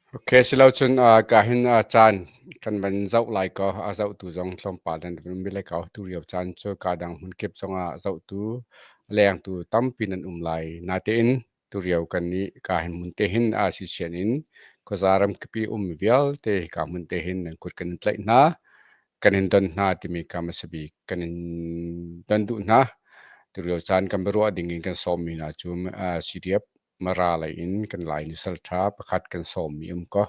Okay, silocun ka hin caan kan van zoh lai kaw a zohtu zong tlawmpal nan van um lai ko. Tu lio caan cu ka dang hmunkip zongah zohtu, lengtu tampi nan um lai. Natein tu lio kan nih ka hin hmun te hin a sisian in khuaza ramkipi ummi vialte hika hmun te hin nan kut kan in tlaih hna. Kan in don hna timi kha hmasa bik kan in don duh hna. Tu lio caan kan biaruah ding in kan sawmmi hna cu CDF Mara lei in kan Lai nusal ṭha pakhat kan sawmmi um kaw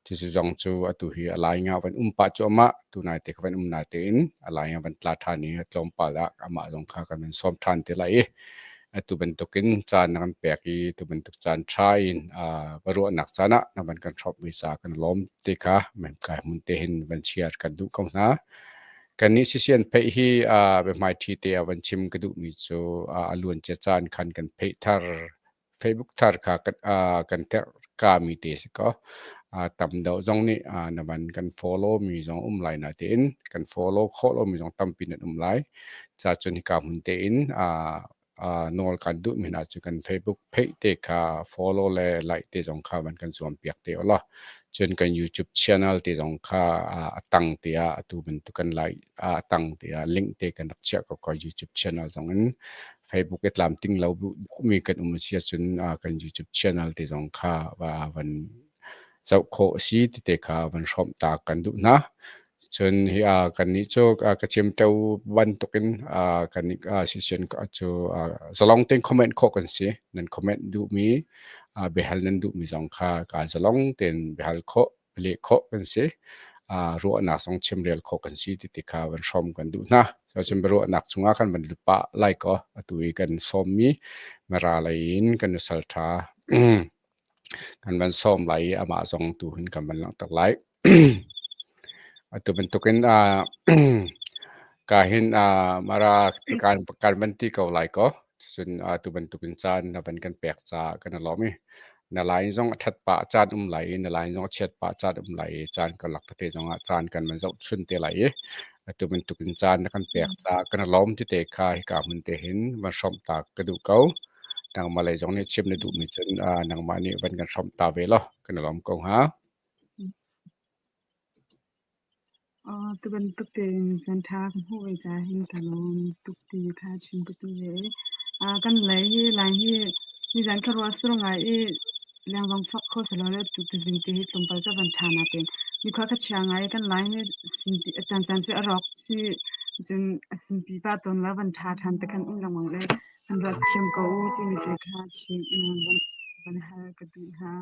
cucu zong cu atu hi a lai nga van um pah cuahmah tunai te kha van um natein a lai nga van tla ṭhan i tlawmpal ah amah zong kha kan van sawm ṭhan te lai i atu bantukin caan na kan pek i tu bantuk caan ṭha in va ruahnak caan ah na van kan hrawmh ve ca kan lawm ti kha kai hmun te hin van share kan duh ko hna. Kannih sisian pheih hi biahmaiṭhi te ah van chim ka duhmi cu a luancia caan khan kan pheih thar Facebook thar kha kan terhkami te si kaw tam deuh zong nih na van kan follow mi zong um lai natein kan follow khawh lomi zong tampi nan um lai. Ca cun hika hmun tein nawl kan duhmi hna cu kan Facebook page te kha follow le like te zong kha van kan zuam piak te u law cun kan YouTube channel te zong kha a tang te ah atu bantuk kan like a tang te ah link te kan rak chiah ko ko YouTube channel zong in Facebook i tlamting lo mi kan um si ahcun kan YouTube channel te zong kha van zoh khawh a si ti te kha van hrawmh ta kan duh hna. Cun hi kannih cu ka chimṭo bantukin kannih sisian cu zalong tein comment khawh kan si. Nan comment duhmi biahal nan duhmi zong kha ka zalong tein biahal khawh, leh khawh kan si. Ruahnak zong chimrel khawh kan si ti ti kha van hrawm kan duh hna. Cun biaruahnak chungah khan van lut pah lai kaw atu i kan sawmmi Mara lei in kan nusal ṭha kan van sawm lai i amah zong tu hin kan van langhter lai. Atu bantukin ka hin Mara kan kan van ti ko lai kaw cun atu bantukin caan na van kan pek caah kan i lawm i na line zong a ṭhat pah caan um lai i na line zong a chiat pah caan um lai i caan karlak tete zongah caan kan van zohchun te lai i atu bantukin caan na kan pek caah kan i lawm tete kha hika hmun te hin van hrawmh ta ka duh ko. Nangmah lei zong nih chim na duhmi cun nangmah nih van kan hrawmh ta ve law kan i lawm ko hnga. Tu bantuk tein caan ṭha ka hmuh ve caah hin ka lawm tuk ti kha chim ka duh ve. Kan lei hi lai hi nizan ka ruah sur ngai i lengvang chuak kho selaw le tu tuzing te hi tlawmpal cu van ṭha natein nikhua ka chia ngai i kan lai hi simpi a caancaan cu a rawk chih cun a simpi pah tawn lo van ṭha ṭhan te khan um lengmang le an ruat thiam ko u timi te kha chim van hal ka duh hna.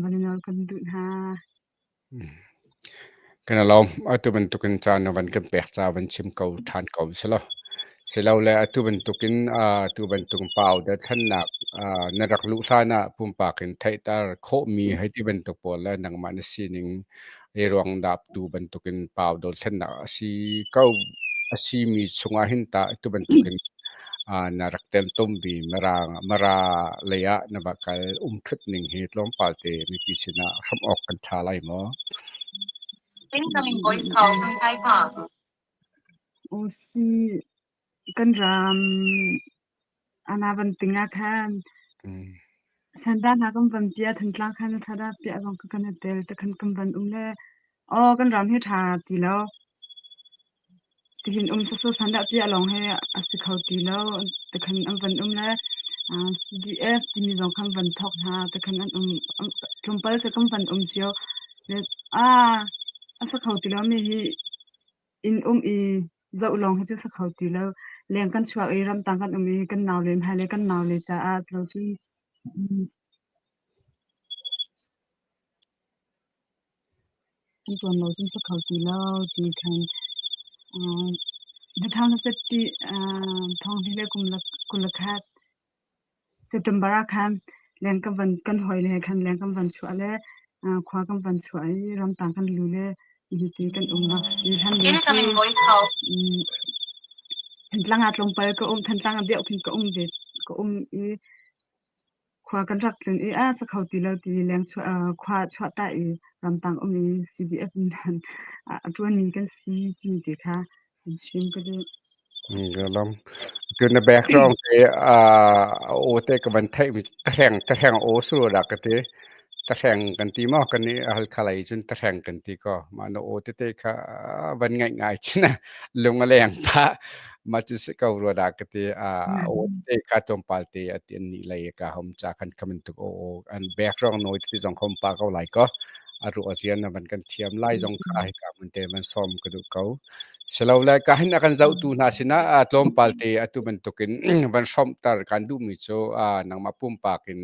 Van i nawl kan duh hna. Kan i lawm. Atu bantukin caan na van kan pek ca van chim ko ṭhan ko selaw. Silole atu bantukin atu bantuk pau dothlennak na rak luh hlan ah pumpak in theihter khawhmi hei ti bantuk pawl le nangmah na sining i ruang dah tu bantukin pau dothlennak a si ko a simi chungah hin tah atu bantukin na rak teltummi Mara lei ah na va kal umṭhut ning hi tlawmpal te mipi sinah hramh awk kan ṭha lai maw? Incoming voice call from Taipa. Usi kan ram ana van ting ah khan sandan hna kan van pia Thantlang khan thada pia bang kan tel te khan kan van um le aw kan ram hi ṭha ti lo. Tihin um sawsawh sandah piah lawng hi a si kho ti lo. Tikhan an van um le CDF timi zong khan van thawk hna. Tikhan an um tlawmpal cu kan van um cio. Ah a si kho ti lo mi hi inn um i zoh lawng hi cu si kho ti lo. Leng kan chuak i ramtang kan um i kan naule hmailei kan naule caah lo cun Kan ṭuan lo cun si kho ti lo ti khan thawng le kum 21 September ah khan leng kan van kan hawile he khan leng kan van chuah le khua kan van chuah i ramtang kan lu le hiti kan umnak si hlan lio cu Thantlang ah tlawmpal ka um Thantlang ah deuh khin ka um ve ka um i Khua kan rak tlun i a sa kho ti lo ti leng khua chuah i ramtang um i CDF in a ṭuanmi kan si timi te kha an chim ka duh. Ka lawm. Tu na background te aw te ka van theih mi tahreng tahreng aw su dah ka ti. Tahreng kan ti maw kan i Halkha lei cun tahreng kan ti ko. Mah na aw tete kha van ngaih ngai cun lung a leng pah. Mah cu si ko rua dah ka ti. Aw tete kha tlawmpal te a ti an nih lei ka hom ca khan kha bantuk aw an background noise tete zong kha um pah ko lai ko. A ruah zian na van kan thiam lai zong kha hika hmun te van sawm ka duh ko. Silole ka hin a kan zohtu hna sinah tlawmpal te atu bantukin van hrawmhter kan duhmi cu nangmah pumpak in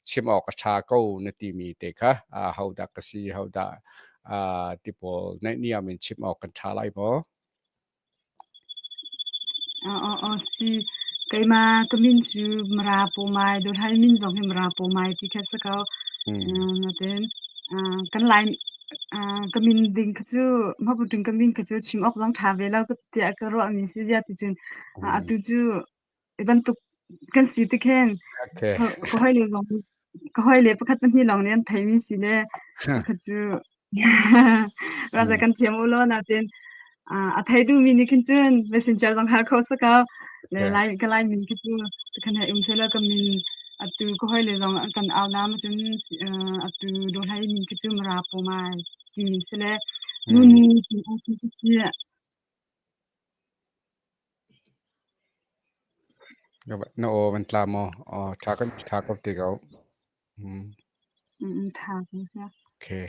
chim awk a ṭha ko na timi te kha hodah ka si, hodah ti pawl naihniam in chim awk kan ṭha lai maw? Si. Keimah ka min cu Mara Pawmai, Dawlhai min zong hi Mara Pawmai ti kha si ko. Natin kan Lai ka min ding kha cu hmapuṭing ka min kha cu chim awk zong ṭha ve lo tiah ka ruahmi si zia ti cun atu cu i bantuk kan si ti khin ka hawile zong ka hawile pakhat pahnih lawng nih an theimi si le pakhat cu raza kan thiam u law natin a thei duhmi nih khin cun messenger zong hal kho si ko. Le lai ka lai min khi cu tikhan hei um sela ka min atu ka hawile zong an kan au na ma cun atu dawhlai min khi cu mara pomai timi si le nu nu ti si. Na aw van tla maw? Aw ṭha kan ṭha ko ti ko. Ṭha ko sia. Okay.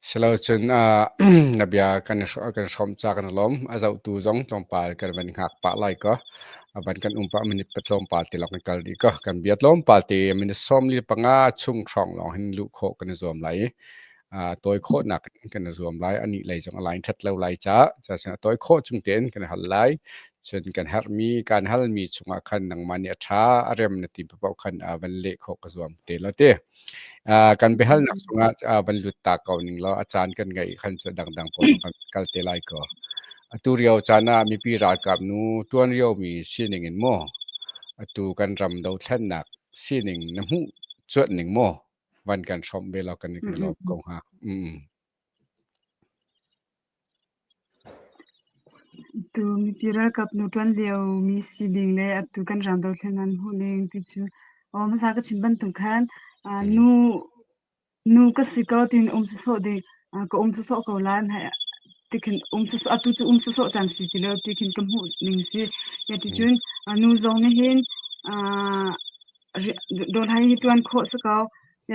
Silo cun na bia kan kan hrawm ca kan lawm. A zohtu zong tlawmpal kan van hngak pah lai ko. A van kan um pah minute pa tlawmpal te lawng kan kal dih ko. Kan bia tlawmpal te minute 45 chung hrawng lawng hin luh khawh kan i zuam lai. Tawi khawhnak in kan i zuam lai. Anih lei zong a line ṭhat lo lai caah cucaah a tawi khawh chung tein kan hal lai. Cun kan herhmi kan halmi chungah khan nangmah nih a ṭha a rem na ti paoh khan van leh khawh ka zuam te law ti. Kan biahalnak chungah van lut ta ko ning law a caan kan ngeih khan cu dangdang pawl kan kal te lai ko. Atu rio caan ah mipi ralkap nu ṭuan riomi sining in maw atu kan ram dothlennak sining na hmuh cuanh ning maw van kan hrawmh ve law kan i lawm ko hnga. Atu mipi ralkap nu ṭuan liomi sining le atu kan ram dothlennak an hmuh ning ti cu aw hmasa ka chim bantuk khan nu nu ka si ko tiin um sawsawh ding ka um sawsawh ko lai tikhin um sawsawh atu cu um sawsawh caan si ti lo ti khin ka hmuh ning si. Ticun nu zong nih hin Dawlhai hi ṭuan khawh si ko.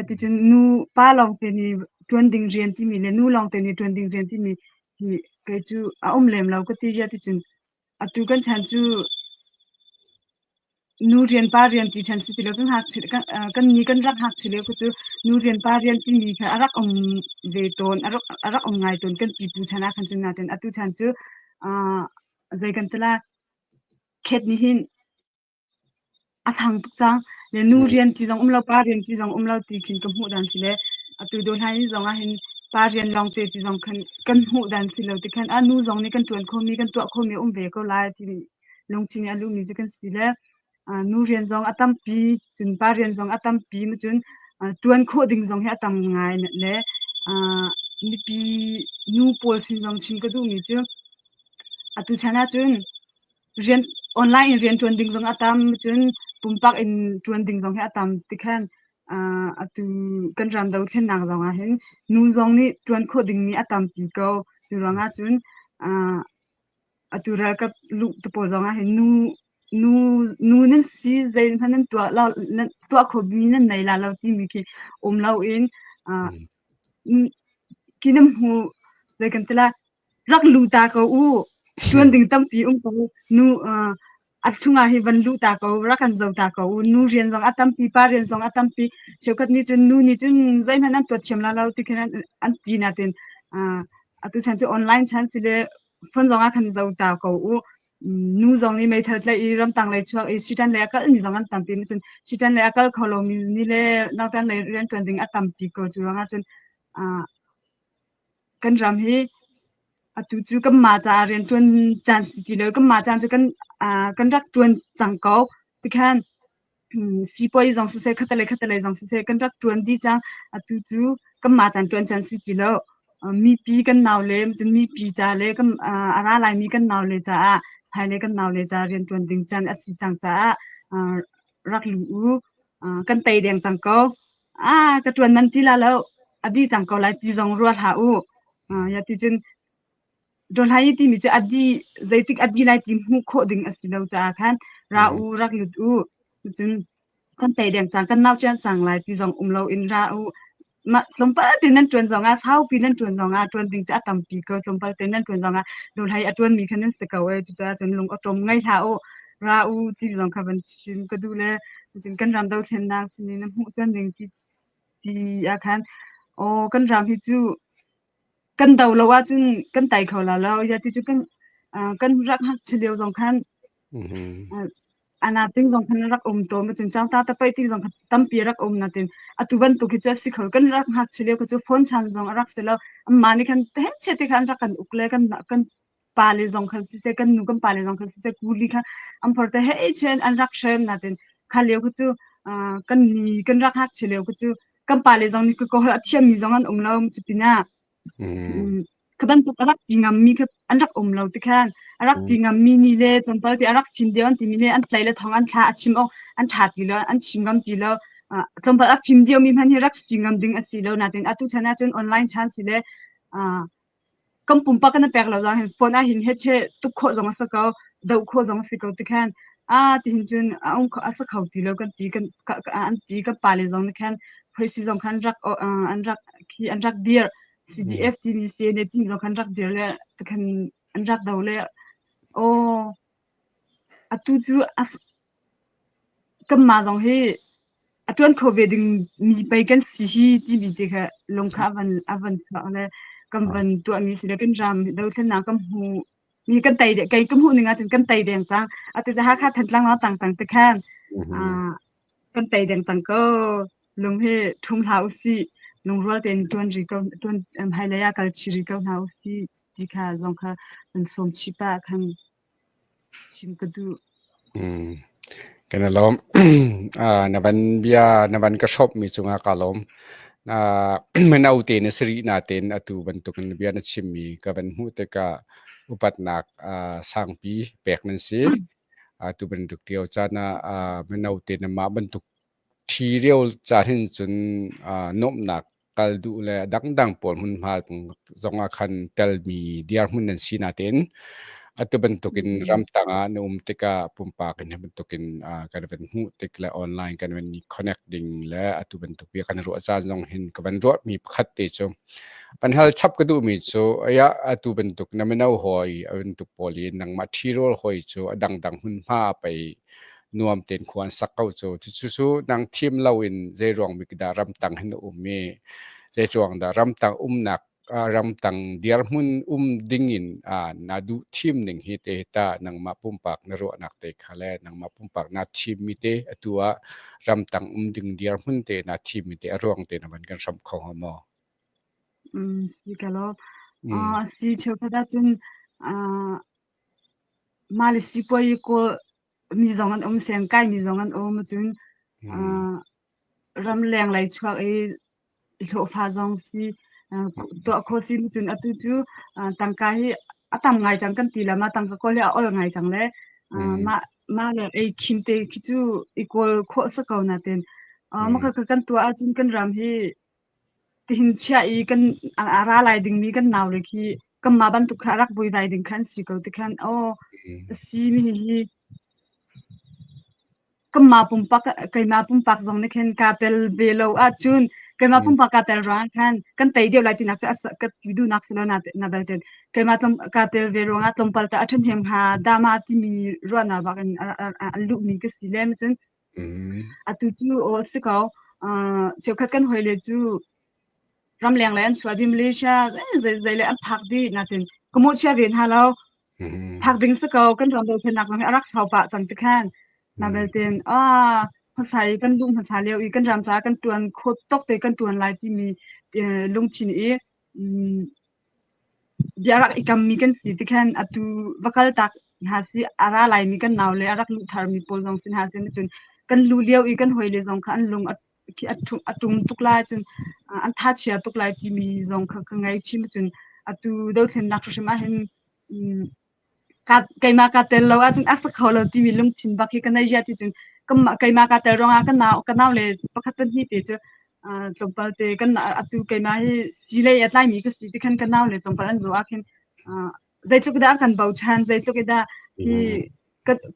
Ticun nu pa lawngte nih ṭuan ding rian timi le nu lawngte nih ṭuan ding rian timi hi kei cu a um lem lo ka ti zia ticun atu kan chan cu nu rian pa rian ti chan si ti lo kan ngakchia kan ni kan rak ngakchia lio kha cu nu rian pa rian timi kha a rak um ve tawn a rak a rak um ngai tawn kan pipu chan ah khan cun nain atu chan cu zei kan ti lai khet nih hin A sang tuk cang. Le nu rian ti zong um lo, pa rian ti zong um lo ti khin ka hmuh dan si le atu dawhla ni zong ah hin pa rian lawng te ti zong khan kan hmuh dan si lo ti khan a nu zong nih kan ṭuan khomi kan tuah khomi um ve ko lai ti lungthin i a luhmi cu kan si le nu rian zong a tampi cun pa rian zong a tampi ma cun ṭuan khawh ding zong hi a tam ngai le mipi nu pawl sin zong chim ka duhmi cu atu chan ahcun Rian online in rian ṭuan ding zong a tam, cun pumpak in ṭuan ding zong hi a tam tikhan atu kan ram dothlennak zong ah hin nu zong nih ṭuan khawh dingmi a tampi ko. Cu ruangah cun atu ralkap luh te pawl zong ah hin nu nu nu nan si zeihmanh nan tuah lo nan tuah khawhmi nan nei la lo timi khi um loin khi nan hmu zei kan ti lai rak lu ta ko u. Ṭuan ding tampi um ko. Nu a chungah hi van luh ta ko, rak kan zo ta ko u. Nu rian zong a tampi, pa rian zong a tampi. Cheukhat nih cun nu nih cun zeihmanh an tuah thiam la lo ti khin an ti natin atu chan cu online chan si le phone zong ah khan zo ta ko u. Nu zong nih meithal tlaih i ramtang lei chuak i siṭan lei a kalmi zong an tampi. Cun siṭan lei a kal kho lomi nih le nautan lei rianṭuan ding a tampi ko. Cu ruangah cun kan ram hi atu cu kanmah caah rianṭuan caan si ti lo. Kanmah caan cu kan kan rak ṭuan cang ko. Tikhan sipuai zong siseh, khatalei khatalei zong siseh kan rak ṭuan dih cang. Atu cu kanmah caan ṭuan caan si ti lo. Mipi kan naule, cun mipi ca le kan a ra laimi kan naule caah Hmailei kan naule ca rianṭuan ding caan a si cang caah rak lu u. Kan tei deng cang ko. Ah, ka ṭuan man ti la lo. A di cang ko lai ti zong ruah hlah u. Ya ti cun Dawlhai timi cu a di zeitik a di lai ti hmuh khawh ding a si lo caah khan ra u rak lut u. Cun kan tei deng cang kan nau cian cang lai ti zong um loin ra u. Mah tlawmpal te nan ṭuan zongah saupi nan ṭuan zongah ṭuan ding cu a tampi ko tlawmpal te nan ṭuan zongah dawlhai a ṭuanmi kha nan si ko ee. Cucaah cun lung awṭawm ngei hlah u. Ra u ti zong kha van chim ka duh le cun kan ram dothlennak sinin na hmuh cuan ding ti ti ah khan aw kan ram hi cu kan do lo ahcun kan tai kho la lo. Ya ti cu kan kan rak ngakchia lio zong khan anating zong khan rak um tawn cun cangta tapai ti zong khan tampi rak um natin atu bantuk hi cu a si kho kan rak ngakchia lio kha cu phone chan zong a rak si lo amma nih khan heh te khan rak kan uk le kan kan pale zong khan siseh kan nu kan pale zong khan siseh kuli kha an phor te hei chen an rak hrem natin kha lio kha cu kan ni kan rak ngakchia lio kha cu kan pale zong nih ka holh a thiammi zong an um lo cu pinah kha bantuk a rak ti ngammi kha an rak um lo ti khan a rak ti ngammi ni le tlawmpal ti a rak fim deuh an timi le an tlai le thong an thla a chim awk an ṭha ti lo an chim ngam ti lo tlawmpal a fim deuhmi hmanh hi rak si ngam ding a si lo natin atu chan ahcun online chan si le Kan pumpak kan i pek lo zong hin phone ah hin hechet tuk khawh zong a si ko, doh khawh zong a si ko ti khan ah tihin cun a um kho a si kho ti lo kan ti kan an ti kan pale zong nih khan phaisi zong khan rak an rak khi an rak dir. CDF timi CNA timi zong khan rak dir le tikhan an rak do le aw atu cu kanmah zong hi a ṭuan kho ve ding mi pei kan si hi timi te kha lung kha a van chuak le kan van tuahmi si le kan ram dothlennak kan hmu mi kan tei de kei ka hmuh ning ahcun kan tei deng cang atu cu Hakha Thantlang lawng tang cang te khan kan tei deng cang ko lung hi ṭhum hlah usih lungrual tein ṭuan ri ko ṭuan hmailei ah kal chih ri ko hna usih ti kha zong kha kan sawm chih pah khan Chim ka duh. Kan i lawm. Na van bia na van ka hrawmmi cungah kaa lawm. Mino te na si rih natein atu bantukin bia na chimmi ka van hmuh tikah upatnak sangpi pek nan si. Atu bantuk lio caan ah mino te nanmah bantuk Ṭhi lio caan hin cun nuamhnak kal duh le a dangdang pawl hmunhma zongah khan telmi dirhmun nan si natein atu bantukin ramtang ah na um tikah pumpak in hi bantukin kan van hmuh tik le online kan van i connect ding le atu bantuk bia kan ruah caan zong hin ka van ruahmi pakhat te cu van hal chap ka duhmi cu aya atu bantuk na mino hawi a bantuk pawl i nangmah ṭhirawl hawi cu a dangdang hmunhma pei nuam tein khua an sak ko cu. Cucu nang thim loin zeiruang bik dah ramtang hin na um i zeiruang dah ramtang umnak ramtang dirhmun um dingin na duh thim ning hi te ta nangmah pumpak na ruahnak te kha le nangmah pumpak na thimmi te atu ah ramtang um ding dirhmun te na thimmi te a ruang te na van kan hramh kho hnga maw? Si ka lo. Si cheukhat ahcun Mah le sipuazi kawl mi zong an um, sengkai mi zong an um. Cun ramleng lei chuak i hlawhfa zong si tuah khawh si. Cun atu cu tangka hi a tam ngai cang kan ti le mah tangka kawl hi a ol ngai cang le mah mah le ei khim te khi cu i kawl khawh si ko natin mah khakha kan tuah ahcun kan ram hi Tihin chiah i kan a ra lai dingmi kan naule khi kanmah bantuk kha a rak vuivai ding kha an si ko ti khan aw a si mi hi kanmah pumpak keimah pumpak zong nih khin kaa tel ve lo ahcun keimah pumpak kaa tel ruangah khan kan tei deuh lai tinak cu ka ti duhnak si lo na belte keimah kaa tel ve ruangah tlawmpal tah a ṭhahnem hnga dah ma timi ruahnak bak in a luhmi ka si lem cun Atu cu aw a si ko. Cheukhat kan hawile cu ramleng lei an chuah dih Malaysia zei le an phak dih natin ka mawhchiat ve hna lo. Phak ding si ko kan ram dothlennak zong hi a rak sau pah cang tikhan. Na belten ah hmasa i kan luh hmasa lio i kan ram caah kan ṭuan khawh tawk te kan ṭuan lai timi lungthin i Bia rak i kammi kan si tikhan atu va kaltak hna sih, a ra laimi kan naule a rak luh tharmi pawl zong si hna seh cun kan luh lio i kan hawile zong kha an lung a ṭum tuk lai cun an thachia tuk lai timi zong kha ka ngei chim cun atu dothlennak hrimhrim ahhin Ka keimah kaa tel lo ahcun a si kho lo timi lungthin bak hi ka nei zia ti cun kanmah keimah kaa tel ruangah ka nau le pakhat pahnih te cu tlawmpal te kan atu keimah hi sii lei a tlaimi ka si ti khan ka nau le tlawmpal an zawh ah khin zeitluk dah an kan bochan, zeitluk i dah hi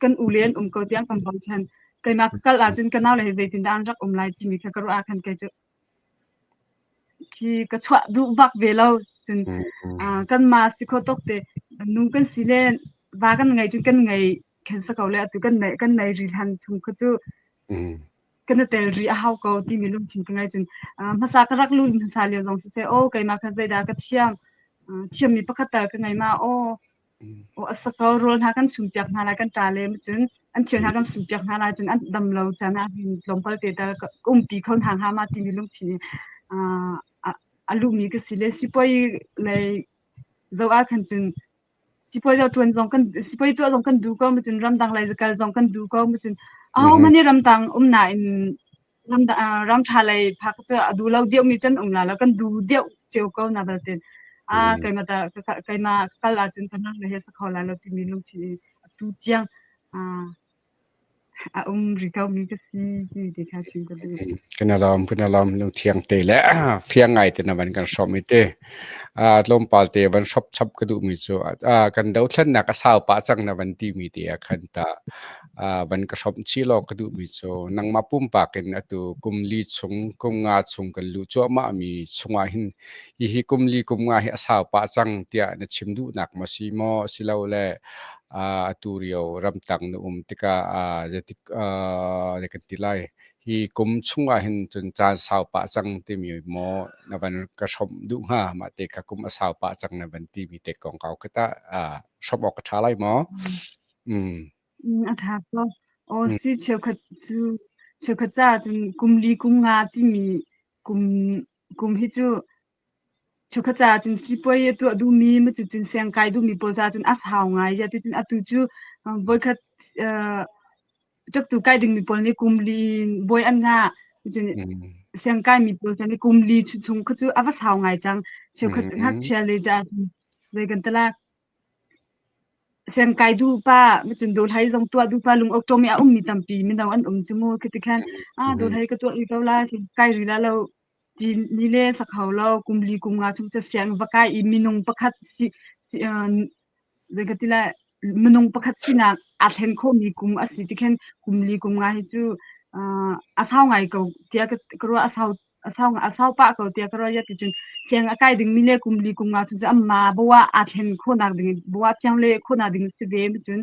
kan u le an um ko tiang kan bochan. Keimah ka kal ahcun ka nau le hi zeitindah an rak um lai timi kha ka ruah ah khan kei cu khi ka chuah duh bak ve lo. Cun kanmah si kho tawk te nu kan si le va kan ngei cun kan ngei khen sa ko le atu kan nei ri hlan chung kha cu kan i tel rih a hau ko timi lungthin ka ngei. Cun hmasa ka rak lu hmasa lio zong siseh, aw keimah kha zeidah ka thiam, thiammi pakhat tal ka ngei ma, aw Aw a sa ko. Rawl hna kan chumpiak hna lai kan ṭa le cun an thil hna kan sumpiak hna lai cun an dam lo caan ah hin tlawmpal te tal ka umpi kho hna hnga ma timi lungthin i a luhmi ka si le sipuai lei zoh ah khan cun sipuai zoh ṭuan zong kan sipuai tuah zong kan duh ko ma cun ramdang lei kal zong kan duh ko ma cun ahohmanh nih ramtang um nain ram ṭha lei phak cu a duh lo deuhmi can um la lo, kan duh deuh cio ko na balte a keimah ta keimah ka kal ahcun ka nang le he sa kho lai lo timi lungthin i atu tiang a um rih ko mi ka si ti ti kha chim ka duh. Kan alawm kan alawm lungthiang te le fiang ngai te na van kan hrawm i te tlawmpal te van shop chap ka duh mi cu kan dothlennak a sau pah cang na van ti mi te ah khan ta van ka hrawmh chih law ka duhmi cu nangmah pumpak in atu kum li chung kum nga chung kan luh cuahmah mi chungah hin hihi kum li kum nga hi a sau pah cang tiah na chim duhnak maw si maw silole atu rio ramtang na um tikah zeitik kan ti lai hi kum chungah hin cun caan sau pah cang timi maw na van ka hrawmh duh hnga? Mah te kha kum a sau pah cang na van timi te kongkau kha tah hrawmh awk a ṭha lai maw? A ṭha ko. Aw si cheukhat cu cheukhat caah cun kum li kum nga timi kum kum hi cu cheukhat caah cun sipuai a tuah duhmi cucun siangkai duhmi pawl caah cun a sau ngai. Zeicahtiah atu cu voikhat ṭaktu kai dingmi pawl nih kum li in bawi an ngah. Cun siangkai mi pawl nih kum li chung kha cu a va sau ngai cang. Cheukhat ngakchia le caah cun zei kan ti lai. Siangkai duh pah, cun dawhlei zong tuah duh pah, lungawṭawm i a ummi tampi mino an um cu mu. Khi ti khan, ah dawhlei ka tuah rih ko lai, kai rih lai lo ti ni le sak hau lo. Kum li kum nga chung cu siang va kai i minung pakhat si, si zei ka ti lai, minung pakhat sinak aa thlen khawhmi kum a si ti khin kum li kum nga hi cu a sau ngai ko tiah ka ruah. A sau a sau pah ko tiah ka ruah. Ticun siang a kai dingmi le kum li kum nga chung cu amma bawa aa thlen khawhnak ding bawa thiang le khawhnak ding si ve. Cun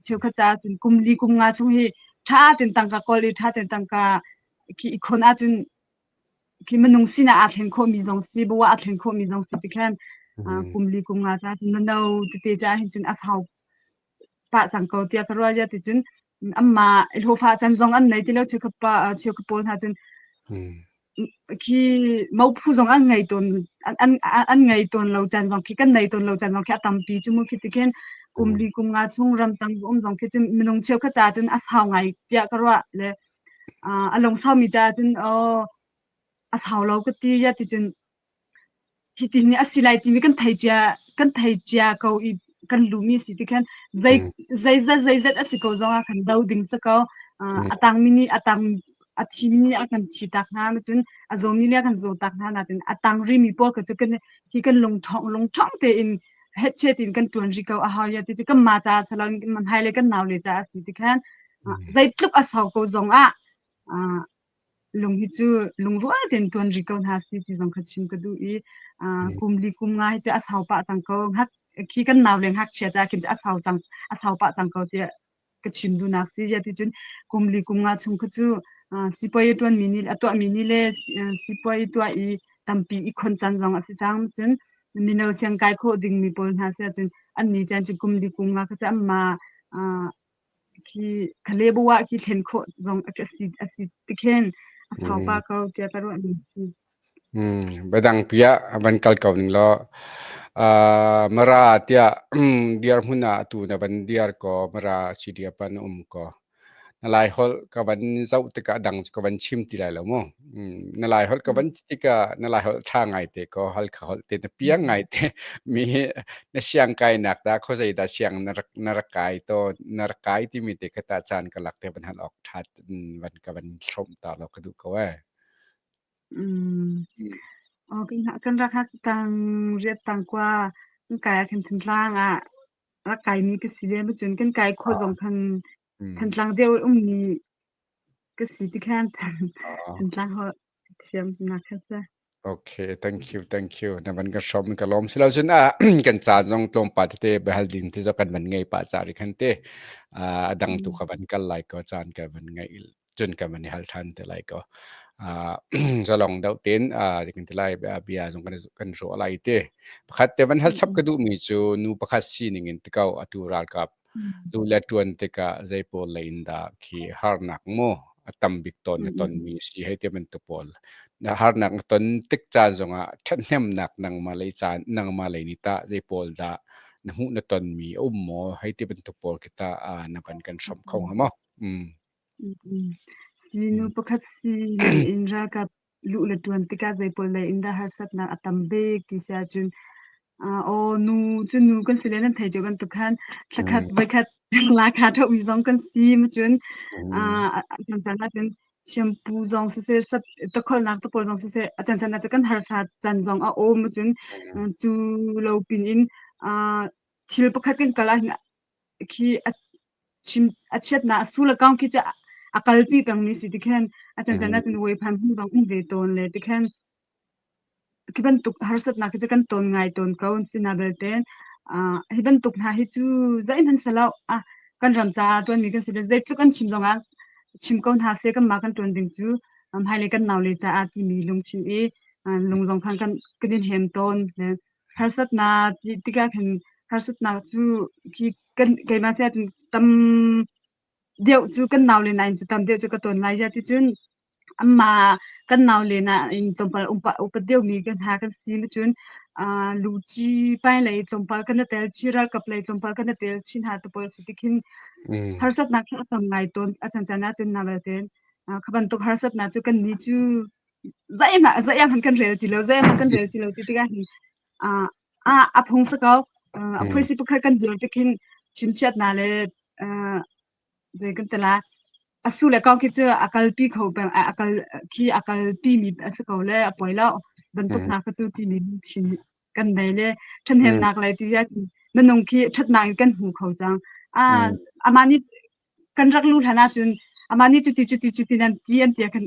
cheukhat caah cun kum li kum nga chung hi ṭha ten tangka kawl i ṭha ten tangka khi i khon ahcun khi minung sinah aa thlen khawhmi zong si bawa aa thlen khawhmi zong si ti khan kum li kum nga caah cun mino tete caah hin cun a sau pah cang ko tiah ka ruah. Ticun anmah hlawhfa can zong an nei ti lo. Cheukhat pa cheukhat pawl hna cun khi mophu zong an ngei tawn an an ngei tawn lo caan zong khi kan nei tawn lo caan zong khi a tampi cu mu. Khi ti khin kum li kum nga chung ramtang um zong khi cun minung cheukhat caah cun a sau ngai tiah ka ruah le a lungsau mi caah cun aw a sau lo ka ti ya ti cun Hiti nih a si lai timi kan thei cia ko i kan lumi si ti khan zei zeizat zeizat a si ko zongah khan do ding si ko. A tangmi nih a tang a thimi nih a kan thi tak hna cun a zawmi nih a kan zaw tak hna nain a tang rimi pawl kha cu kan hi kan lungṭhawng lungṭhawng tein hetchet in kan ṭuan rih ko a hau ya ti cu kanmah caah si loin hmailei kan naule caah a si ti khan zeitluk a sau ko zongah lung hi cu lungrual tein ṭuan rih ko hna si ti zong kha chim ka duh i kum li kum nga hi cu a sau pah cang ko. Hngak khi kan nau le ngakchia ca khin cu a sau cang a sau pah cang ko tiah ka chim duhnak si. Ya ti cun kum li kum nga chung kha cu sipuai a ṭuanmi nih a tuahmi nih le sipuai tuah i tampi i khon caan zong a si cang. Cun mino siangkai khawh dingmi pawl hna si ahcun an ni caan cu kum li kum nga kha cu anmah Khi Kalebawa khi thlen khawh zong a si ti khin a sau pah ko tiah ka ruah ning a si. Biadang pi ah van kal ko ning law Mara tiah dirhmun ah atu na van dir ko Mara CDF ah na um ko. Na Lai holh ka van zoh tikah a dang cu ka van chim ti lai lo mu. Na Lai holh ka van ti tikah na Lai holh ṭha ngai te ko Halkha holh te na piang ngai te mi hi na siang kainak dah khuazei dah siang na rak kai tawn na rak kai timi te kha tah caan ka lak te van hal awk ṭha van ka van hrawmh ta law ka duh ko ee. Aw kan rak hak tang riat tang kua kan kai ah khin Thantlang ah rak kaimi ka si ve cun kan kai khawh zong khan Thantlang deuh i ummi ka si ti khan Thantlang holh thiam nak kha si. Okay, thank you, thank you. Na van kan hrawm ka lawm. Silo cun ah kan ca zong tlawmpal tete biahal ding ti zong kan van ngei pah ca ri khan te. A dang tu ka van kal lai ko caan ka van ngeih cun kan van i hal ṭhan te lai ko. Zalong deuh tein kan ti lai bia zong kan kan ruah lai te. Pakhat te van hal chap ka duhmi cu nu pakhat sining in ti ko atu ralkap lu le ṭuan tikah zei pawl lei in dah khi harnak mu a tam bik tawn na tonmi si hei ti bantuk pawl. Na harnak na ton tik caan zongah ṭhathnemnak nangmah lei caan nangmah lei nih tah zei pawl dah na hmuh na tonmi a um maw hei ti bantuk pawl khi tah na van kan hrawmh kho hnga maw? Si nu pakhat sining in ralkap luh le ṭuan tikah zei pawl lei in dah harsatnak a tam bik ti si ahcun aw nu cu nu kan si le nan thei cio bantuk khan thlakhat voikhat lakha ṭhomi zong kan si macun a cancan ahcun shampoo zong siseh tawkholnak te pawl zong siseh a cancan ahcun kan harsa can zong a um macun cu lo pin in thil pakhat kan kal ahhin khi a chim a chiatnak a sul a kong khi cu a kalpi pengmi si tikhin a cancan ahcun wephan hmun zong um ve tawn le tikhin khi bantuk harsatnak khi cu kan tawn ngai tawn ko sina belte hi bantuk hna hi cu zeihmanh si lo ah kan ram caah ṭuanmi kan si le zeitluk an chim zongah chim ko hna seh kanmah kan ṭuan ding cu hmailei kan naule caah timi lungthin i lung zong khan kan kan in hem tawn le harsatnak ti tikah khin harsatnak cu khi kan keimah si ahcun tam deuh cu kan naule nain cu tam deuh cu ka tawn lai ya ti cun anmah kan naule nain tlawmpal upat deuhmi kan hna kan si cun luci pailei tlawmpal kan i tel chih ralkap lei tlawmpal kan i tel chin hna te pawl si ti khin harsatnak khi a tam ngai tawn a cancan ahcun na belte kha bantuk harsatnak cu kan nih cu zeihmanh zeihmanh kan rel ti lo zeihmanh kan rel ti lo ti tikah hin a phung si ko. A phuaisi pakhat kan dir tikhin chimchiatnak le zei kan ti lai a su le kong khi cu a kalpi kho peng a kal khi a kalpi mi a si ko le a poi lo bantuk hna kha cu timi lungthin kan nei le ṭhahnemnak lei ti ahcun minung khi ṭhatnak in kan hmu kho cang. Amah nih kan rak luh hlan ahcun amah nih cuti cuti cuti nan ti an ti ah khan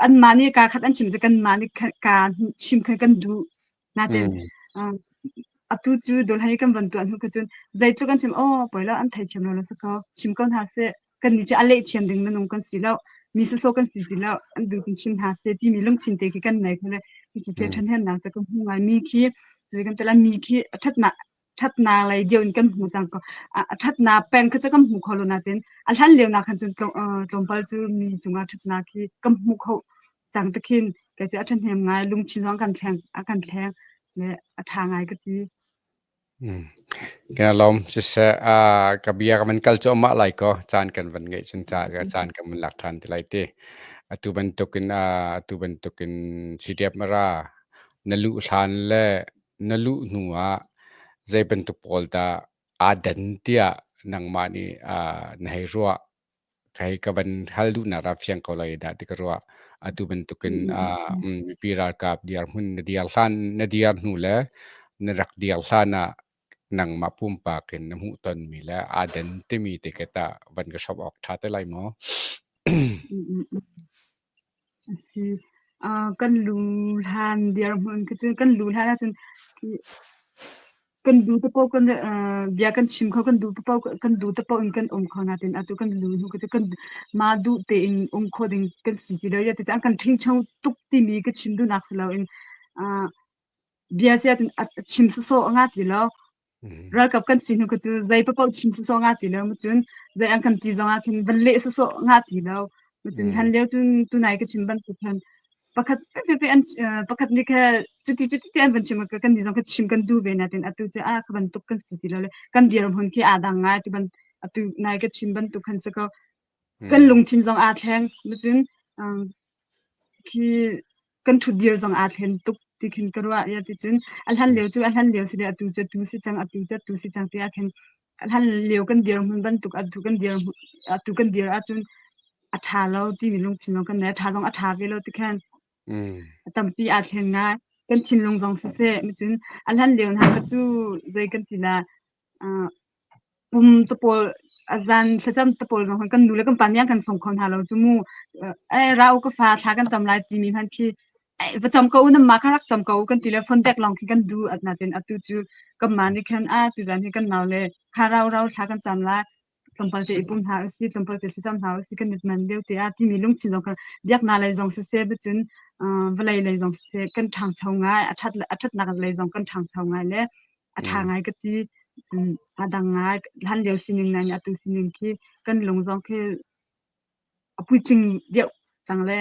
anmah nih kaa khat an chim cu kanmah nih kaa chim kha kan duh. Nain atu cu dawlhan i kan van tuah hnu kha cun zeitluk an chim aw poi lo an theithiam lo la si ko chim ko hna seh kannih cu a leh thiam ding minung kan si lo mi sawsawh kan si ti lo an duh cun chim hna seh timi lungthin te khi kan nei kho le hiti te ṭhahnemnak cu ka hmu ngai mi khi zei kan ti lai mi khi a ṭhatnak ṭhatnak lei deuh in kan hmu cang ko. A ṭhatnak peng kha cu kan hmu kho lo nain a hlan lio nak khan cun tlawmpal cu mi cungah ṭhatnak hi kan hmu kho cang ti khin kei cu a ṭhahnem ngai lungthin zong kan thleng a kan thleng le a ṭha ngai ka ti. Ka lawm siseh ka bia ka van kal cuahmah lai kaw caan kan van ngeih cun ca caan kan van lak ṭhan te lai ti. Atu bantukin atu bantukin CDF mara na luh hlan le Na luh hnuah zei bantuk pawl dah aa dan tiah nangmah nih na hei ruah? Ka hei ka van hal duhnak dah fiang ko lai dah ti ka ruah. Atu bantukin mipi ralkap dirhmun na dir hlan na dir hnu le na rak dir hlan ah nangmah pumpak in na hmuhtonmi le aa dan timi te kha tah van ka hrawmh awk ṭha te lai maw? A si. Kan lu hlan dirhmun khi cun kan lu hlan ahcun kan duh te paoh kan bia kan chim kho, kan duh paoh kan duh te paoh in kan um kho nain atu kan lu hnu khi cu kan mah duh tein um kho ding kan si ti lo. Zeicahtiah an kan ṭhingcho tuk timi ka chim duhnak si loin bia si ahcun a chim sawsawh a ngah ti lo. Ralkap kan si hnu kha cu zei paoh chim sawsawh ngah ti lo cun zei an kan ti zongah khin van leh sawsawh ngah ti lo. Cun hlan lio cun tunai ka chim bantuk khan pakhat fefe an pakhat nih kha cuti cuti ti an van chim kan nih zong kha chim kan duh ve natin atu cu a kha bantuk kan si ti lo le kan dirhmun khi aa dang ngai ti ban. Atu nai ka chim bantuk khan si ko. Kan lungthin zong aa thleng. Cun khi kan ṭhutdir zong aa thlen tuk ti khin ka ruah. Ya ti cun a hlan lio cu a hlan lio si le atu cu atu si cang, atu cu atu si cang ti ah khin a hlan lio kan dirhmun bantuk atu kan dir atu kan dir ahcun a ṭha lo timi lungthin zong kan nei. A ṭha zong a ṭha ve lo ti khan a tampi aa thleng ngai. Kan thinlung zong siseh, cun a hlan lio hna kha cu zei kan ti la pum te pawl a zan thlacam te pawl zong kan nu le kan pa nih an kan sawm kho hna lo cu mu. Eh ra u ka fa thla kan cam lai timi hmanh khi eh va cam ko u nan mah kha rak cam ko u kan ti le phone dek lawng khi kan duh at natin atu cu kanmah nih khan a tuzan hi kan nau le kha rau rau thla kan cam lai tlawmpal te i pum hna usih tlawmpal te thlacam hna usih kan mit man lio te ah timi lungthin zong kha biaknak lei zong siseh cun vawlei lei zong siseh kan ṭhangcho ngai a ṭhat a ṭhatnak lei zong kan ṭhangcho ngai le a ṭha ngai ka ti. Cun a dang ngai hlan lio sining nain atu sining khi kan lung zong khi a puitling deuh cang le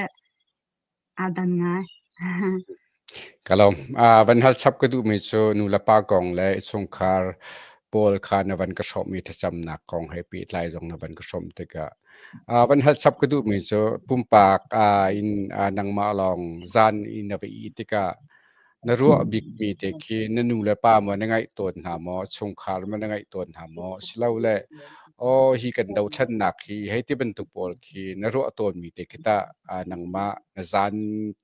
aa dan ngai. Ka lawm. Van hal chap ka duhmi cu nu le pa kong le chungkhar pawl kha na van ka hrawmmi thlacamnak kong he pehtlai zong na van ka hrawm tikah van hal chap ka duhmi cu pumpak in nangmah lawng zan i na va ih tikah Na ruah bikmi te khi na nu le pa maw na ngaih tawn hna maw, chungkhar maw na ngaih tawn hna maw, silole aw hi kan dothlennak hi hei ti bantuk pawl khi na ruah tawnmi te khi tah nangmah na zan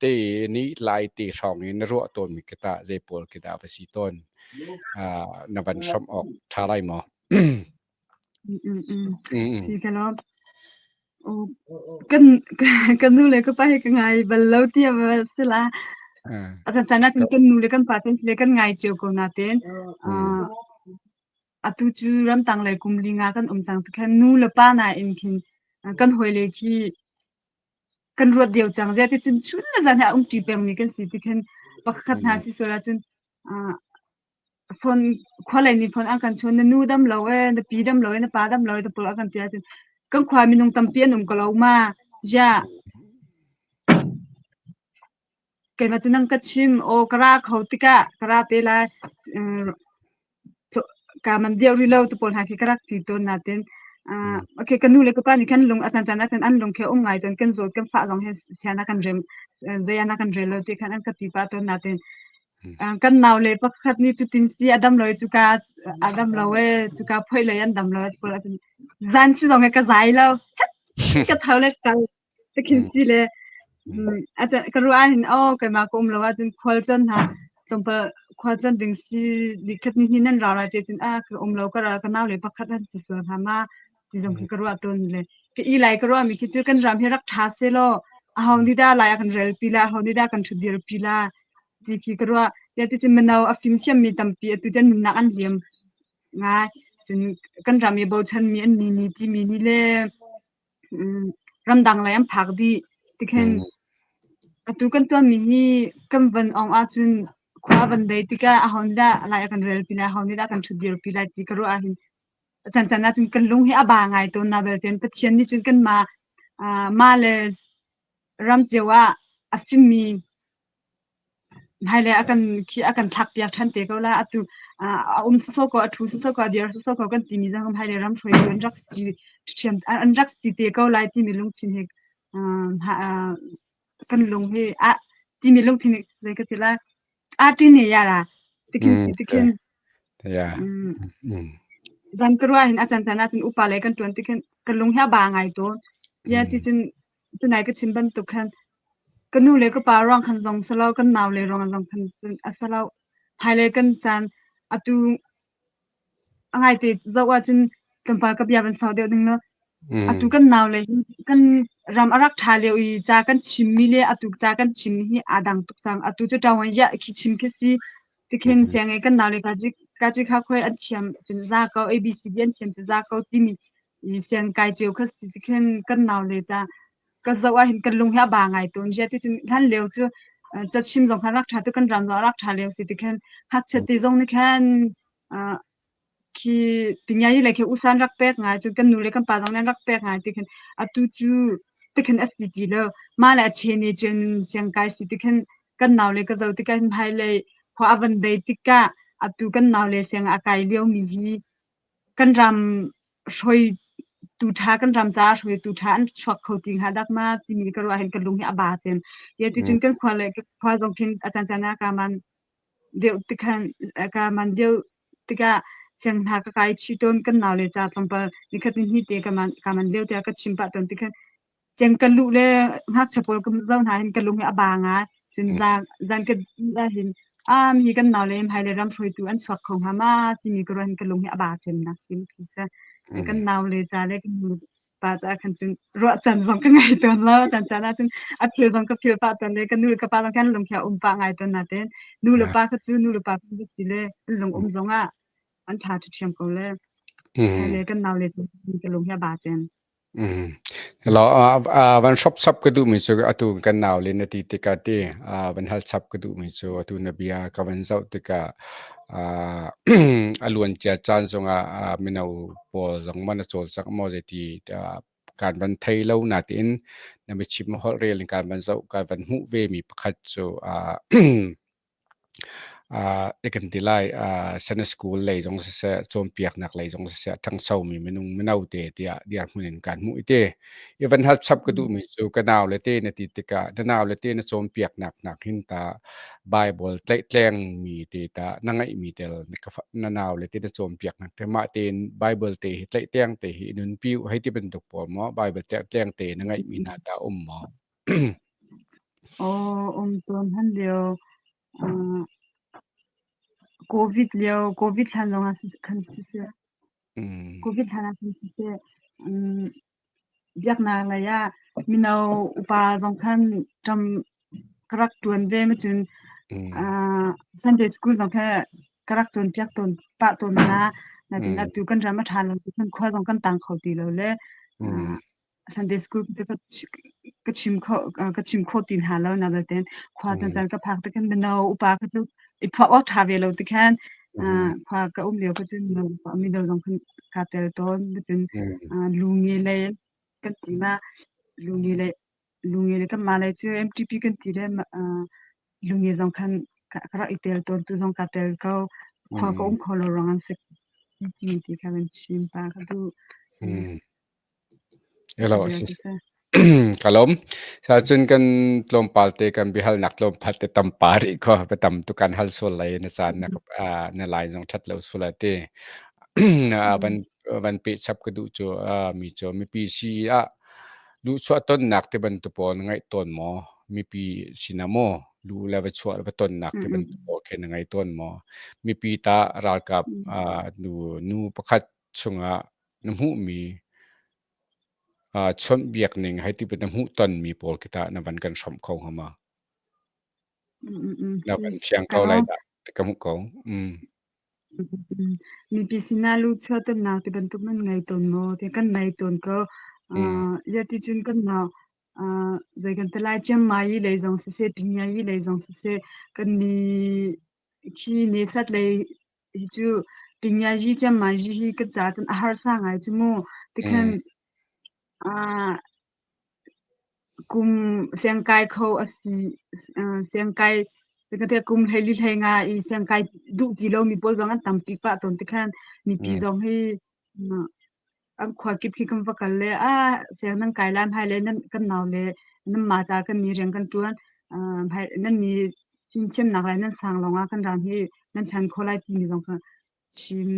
te ni lai te hrawng i na ruah tawnmi khi tah zei pawl khi dah va si tawn? Na van hrawmh awk ṭha lai maw? Si ka lawm. Kan kan nu le ka pa hi ka ngai bal lo ti a si la. A caan caan ahcun kan nu le kan pa cun sile kan ngai cio ko nain atu cu ramtang lei kum li nga kan um cang tikhan nu le pa nain khin kan hawile khi kan ruat deuh cang. Zeticun chun le zan he a umṭi pengmi kan si tikhin pakhat hna si sual ahcun Phone khualei nih phone an kan chawn. Na nu dam lo ee, na pi dam lo ee, na pa dam lo ee ti pawl a kan ti ahcun kan khua minung tampi an um ko lo ma. Ziah keimah cu nang ka chim aw ka ra kho tikah ka ra te lai. Kaa man deuh rih lo ti pawl hna khi ka rak ti tawn natin okay ka nu le ka pa nih khan lung a caan caan ahcun an lung khi a um ngai tawn. Kan zawt kan fah zong hi sia na kan rem zei ah na kan rel lo ti khan an ka ti pah tawn natin Kan naule pakhat nih cutin si a dam lo i cuka a dam lo ee, cuka phoih lei an dam lo ee zan si zong he ka zai lo. Ka tho le kal tikhin si le ka ruah ahhin aw keimah ka um lo ahcun khual tlawn hna tlawmpal khual tlawn ding si nikhat ni hnih nan rau lai te cun ah ka um lo ka ral ka naule pakhat an si sual hnga ma ti zong khi ka ruah tawn le ka i lai ka ruahmi khi cu kan ram hi rak ṭha sehlaw aho nih dah lai a kan relpi la aho nih dah kan ṭhutdirpi la ti khi ka ruah. Tiah ticun mino a fimthiammi tampi atu cun nunnak an liam ngai. Cun kan ram i bochanmi an ni ni timi nih le ramdang lei an phak dih. Tikhin atu kan tuanmi hi kan van ong ahcun khua van dei tikah aho nih dah lai a kan relpi lai, aho nih dah kan ṭhutdirpi lai ti ka ruah ahhin a cancan ahcun kan lung hi a ba ngai tawn na belte Pathian nih cun kanmah mah le ram cio ah a fimmi hmailei a kan khi a kan thlakpiak ṭhan te ko la. Atu a um sawsawh ko, a ṭhu sawsawh ko, a dir sawsawh ko kan timi zong hmailei ram hruaitu an rak si ṭhiam an rak si te ko lai timi lungthin hi kan lung hi a timi lungthin zei ka ti lai a ṭin ya la tikhin si tikhin zan ka ruah hin a caan caan ahcun upa lei kan ṭuan tikhin ka lung hi a ba ngai tawn. Ya ticun tunai ka chim bantuk khan ka nu le ka pa ruang khan zong si lo, kan nau le ruang zong khan cun a si lo. Hmailei kan caan atu a ngaite zoh ahcun tlawmpal ka bia van sau deuh ding law atu kan nau le hi kan ram a rak ṭha lio i ca kan chimmi le atu ca kan chimmi hi aa dang tuk cang. Atu cu ṭaung in khi chim khi si. Tikhin sianginn kan nau le ka ci kha khoi an thiam cun za ko ABCD an thiam cun za ko timi siang kai cio kha si tikhin kan nau le ca ka zoh ahhin kan lung hi a ba ngai tawn. Ziah ti cun hlan lio cu cachim zong kha rak ṭha tuk kan ram zong a rak ṭha lio si tikhin ngakchia te zong nih khan khi tingai le khi usan rak pek ngai cun kan nu le kan pa zong nih an rak pek ngai tikhin atu cu tikhin a si ti lo. Mah le a chen i cun siangkai si tikhin kan nau le ka zoh tikah hin hmailei khua a van dei tikah atu kan nau le siang a kai liomi hi kan ram. Hruaitu ṭha kan ram caah hruaitu ṭha an chuak kho ti hnga dak ma timi ka ruah hin ka lung hi a ba cem. Ye ti cun kan khua le khua zong khin a caan caan ah ka man deuh tikhan ka man deuh tikah siang hna ka kai chih tawn kan nau le ca tlawmpal nikhat ni hnih te ka man ka man lio tiah ka chim pah tawn tikhan Cem ka luh le ngakchia pawl ka zoh hna hin ka lung hi a ba ngai. Cun zan ka ih ahhin ah mi kan naule hmailei ram hruaitu an chuak kho hnga ma timi ka ruah hin ka lung hi a ba cemnak khi khi si. Kan naule ca le kan nupa caah khan cun ruahchan zong ka ngei tawn lo. Caan caan ahcun a phil zong ka phil pah tawn le ka nu le ka pa zong khan lung khi a um pah ngai tawn natein nu le pa kha cu nu le pa kan va si le an lung um zong ah an ṭha ṭhiam ko le. Le kan naule cu ka lung hi a ba cem. Van shop chap ka duhmi cu atu kan naule na ti tikah ti van hal chap ka duhmi cu atu na bia ka van zoh tikah a luancia caan zongah mino pawl zong maw na cawlcangh maw zeiti kaan van thei lo natein na biachim holh rel in kaan van zoh kaan van hmuh vemi pakhat cu Kan ti lai. Sunday school lei zong siseh, cawnpiaknak lei zong siseh, a ṭhangchomi minung mino te tiah dirhmun in kaan hmuh i ti. I van hal chap ka duhmi cu ka naule te na ti tikah na naule te na cawnpiaknak nak hin ta Bible tlaihtlengmi te ta na ngeihmi tel na naule te na cawnpiaknak te mah tein Bible te hi tlaihtleng te hi i nunpi u hei ti bantuk pawl maw Bible tlaihtleng te na ngeihmi hna ta um maw? Aw, um tawn hman lio. Covid lio, Covid hlan lawngah khan siseh, Covid hlan ah khan siseh, biaknak lei ah mino upa zong khan ṭam ka rak ṭuan ve ma cun Sunday school zong kha ka rak cawnpiak tawn pah tawn hna. Natin atu kan ram a ṭha lo ti khan khua zong kan tang kho ti lo le Sunday school cu ka chim kho ka chim kho ti hna lo na belte khua caan ka phak te khan mino upa kha cu i phuah awk ṭha ve lo ti khan khua ka um lio kha cun mino upa mino zong khan kaa tel tawn cun lunge lei kan ti ma lunge lei lunge lei kanmah lei cu MTP kan ti le lunge zong khan ka rak i tel tawn tu zong kaa tel ko khua ka um kho lo ruang an si ti ti kha kan chim pa ka duh. Elo a si. Ka lawm. Cun kan tlawmpal te kan biahalnak tlawmpal te tampa rih kho biatam tu kan hal sual lai na caan na na lai zong that lo sual ti. Van van pe chap ka duh cu mi cu mipi si ah luhchuah tonnak te bantuk pawl na ngaih tawn maw? Mipi sinah maw lu le va chuah va tonnak te bantuk pawl khi na ngei tawn maw? Mipi ta ralkap nu nu pakhat chungah na hmuhmi chawnhbiak ning hei ti na hmuhtonmi pawl khi tah na van kan hrawmh kho hnga ma? Na van fiang ko lai dah ti ka hmuh ko. Mipi sinah luchuah tonnak ti bantuk nan ngei tawn maw? Ti kan nei tawn ko. Yati cun kan nau zei kan ti lai Chiang Mai lei zong siseh, Pinyai lei zong siseh, kan ni Khi nesat lei hi cu pingiazi ciammaizi hi ka ca cun a harsa ngai cu mu. Tikhan kum siangkai kho a si siangkai kum 14 hlei nga i siangkai duh ti lomi pawl zong an tampi pah tawn tikhan mipi zong hi An khua kip khi kan va kal le ah siang nan kai lai hmailei nan kan nau le nanmah ca kan ni rian kan ṭuan. Nan ni fimthiamnak le nan sang lawngah kan ram hi nan chan khawh lai timi zong kha chim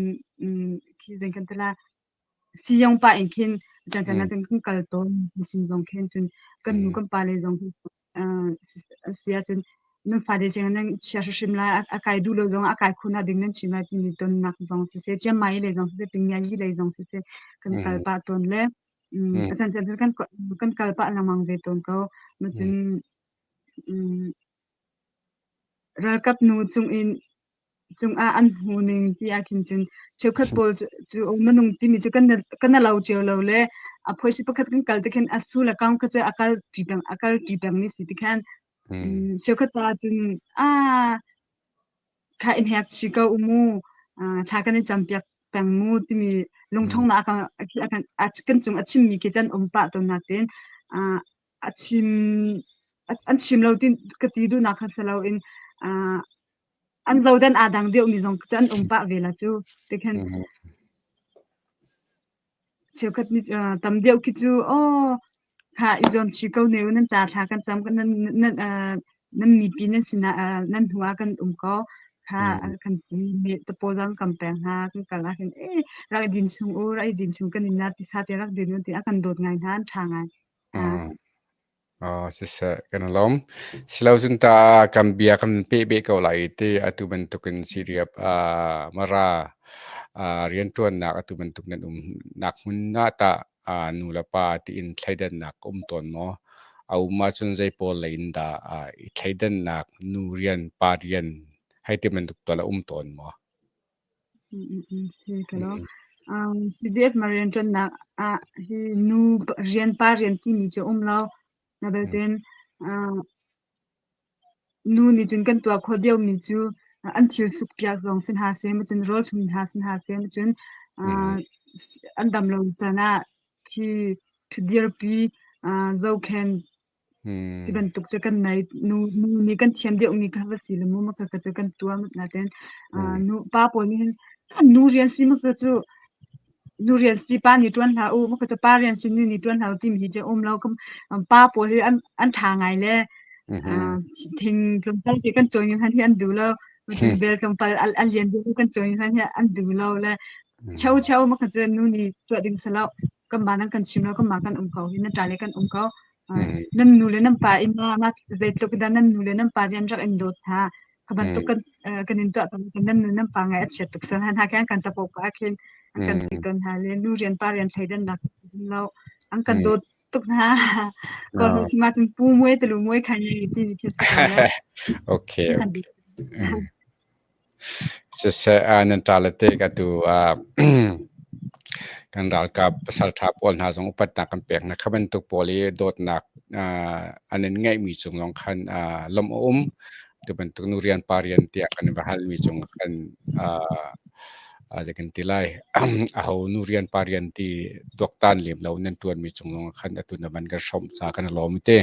khi zei kan ti lai. Siyong pah in khin caan caan ah cun kan kal tawn. Sin zong khin cun kan nu kan pa le zong khi si ahcun nan fale sianginn nan chia hrimhrim lai, a kai duh lo zong ah a kai khawh nakding nan chim lai timi tonnak zong siseh, Chiang Mai lei zong siseh, Pingyai lei zong siseh kan kal pah tawn le a caan caan kan kan kal pah lengmang ve tawn ko. Cun ralkap nu cung in cungah an hmuhning ti ahkhin cun cheukhat pawl cu minung timi cu kan na lo cio lo le a phoisi pakhat kan kal tikhin a su le kang kha cu a kal ṭi peng a kal ṭi pengmi si tikhan cheukhat caah cun ah kha in hek chi ko u mu thla kan i campiak peng mu timi lungṭhawngnak a kan cung a chimmi khi can um pah tawn natin a chim an chim lo ti ka ti duhnak kha si loin an zodan aa dang deuhmi zong cu an um pah ve la cu tikhin. Cheukhat nih tam deuh khi cu aw kha i zuam chih ko ne u, nan ca thla kan cam, nan nan nan mipi nan sinah nan hnu ah kan um ko. Kha kan ti me te pawl zong kan pek hna. Kan kal ah khin ee rak i din chung u, rak i din chung kan in na tisa te rak din u ti a kan dawt ngai hna, an ṭha ngai. Aw, siseh, kan i lawm. Silo cun ta kan bia kan peh beh ko lai i ti atu bantukin Syria Mara rianṭuannak atu bantuk nan um nak hmun ah tah nu le pa tiin thleidannak a um tawn maw? A um ahcun zei pawl lei in dah i thleidannak nu rian, pa rian hei ti bantuk tual a um tawn maw? Si ka lo. CDF ma rianṭuannak ah hi nu rian pa rian timi cu um lo. Na belten nu nih cun kan tuah khawh deuhmi cu an thil sukpiak zong si hna seh, cun rawl chum hna si hna seh, cun an dam lo caan ah khi ṭhutdirpi zohkhenh Ti bantuk cu kan nei. Nu nu nih kan thiam deuhmi kha va si le mu maka ka cu kan tuah natin nu pa pawl nih hin nu rian si maka cu nu rian si pa nih ṭuan hlah u maka cu pa rian si nu nih ṭuan hlah u timi hi cu um lo. Pa pawl hi an ṭha ngai le thing tlawmpal te kan cawi hmanh hi an duh lo. Cun bel tlawmpal a lian deuh kan cawi hmanh hi an duh lo le cheu cheu maka cu nu nih tuah ding si lo. Kanmah nan kan chim lo, kanmah kan um ko hi, nan ṭa le kan um ko. Nan nu le nan pa in ma zeitluk dah nan nu le nan pa nih an rak in dawt hna. Kha bantuk kan kan in tuah tawn nan nu nan pa ngai a chiat tuk sal hna khin an kan capo pa khin an kan ti tawn hna le nu rian pa rian thleidannak lo an kan dawt tuk hna. Kawl holh chim ahcun pu muai telu muai khan yi ti ni khi si ko le. Okay, okay. Siseh, nan ṭa le te ka tu kan ralkap pasalṭha pawl hna zong upatnak kan pek hna. Kha bantuk pawl i dawtnak an in ngeihmi cung lawng khan lawmh a um. Tu bantuk nu rian pa rian tiah kan va halmi cung khan zei kan ti lai aho nu rian pa rian ti tuaktan lem lo nan ṭuanmi cung lawng khan atu na van kan hrawmh ca kan i lawm te.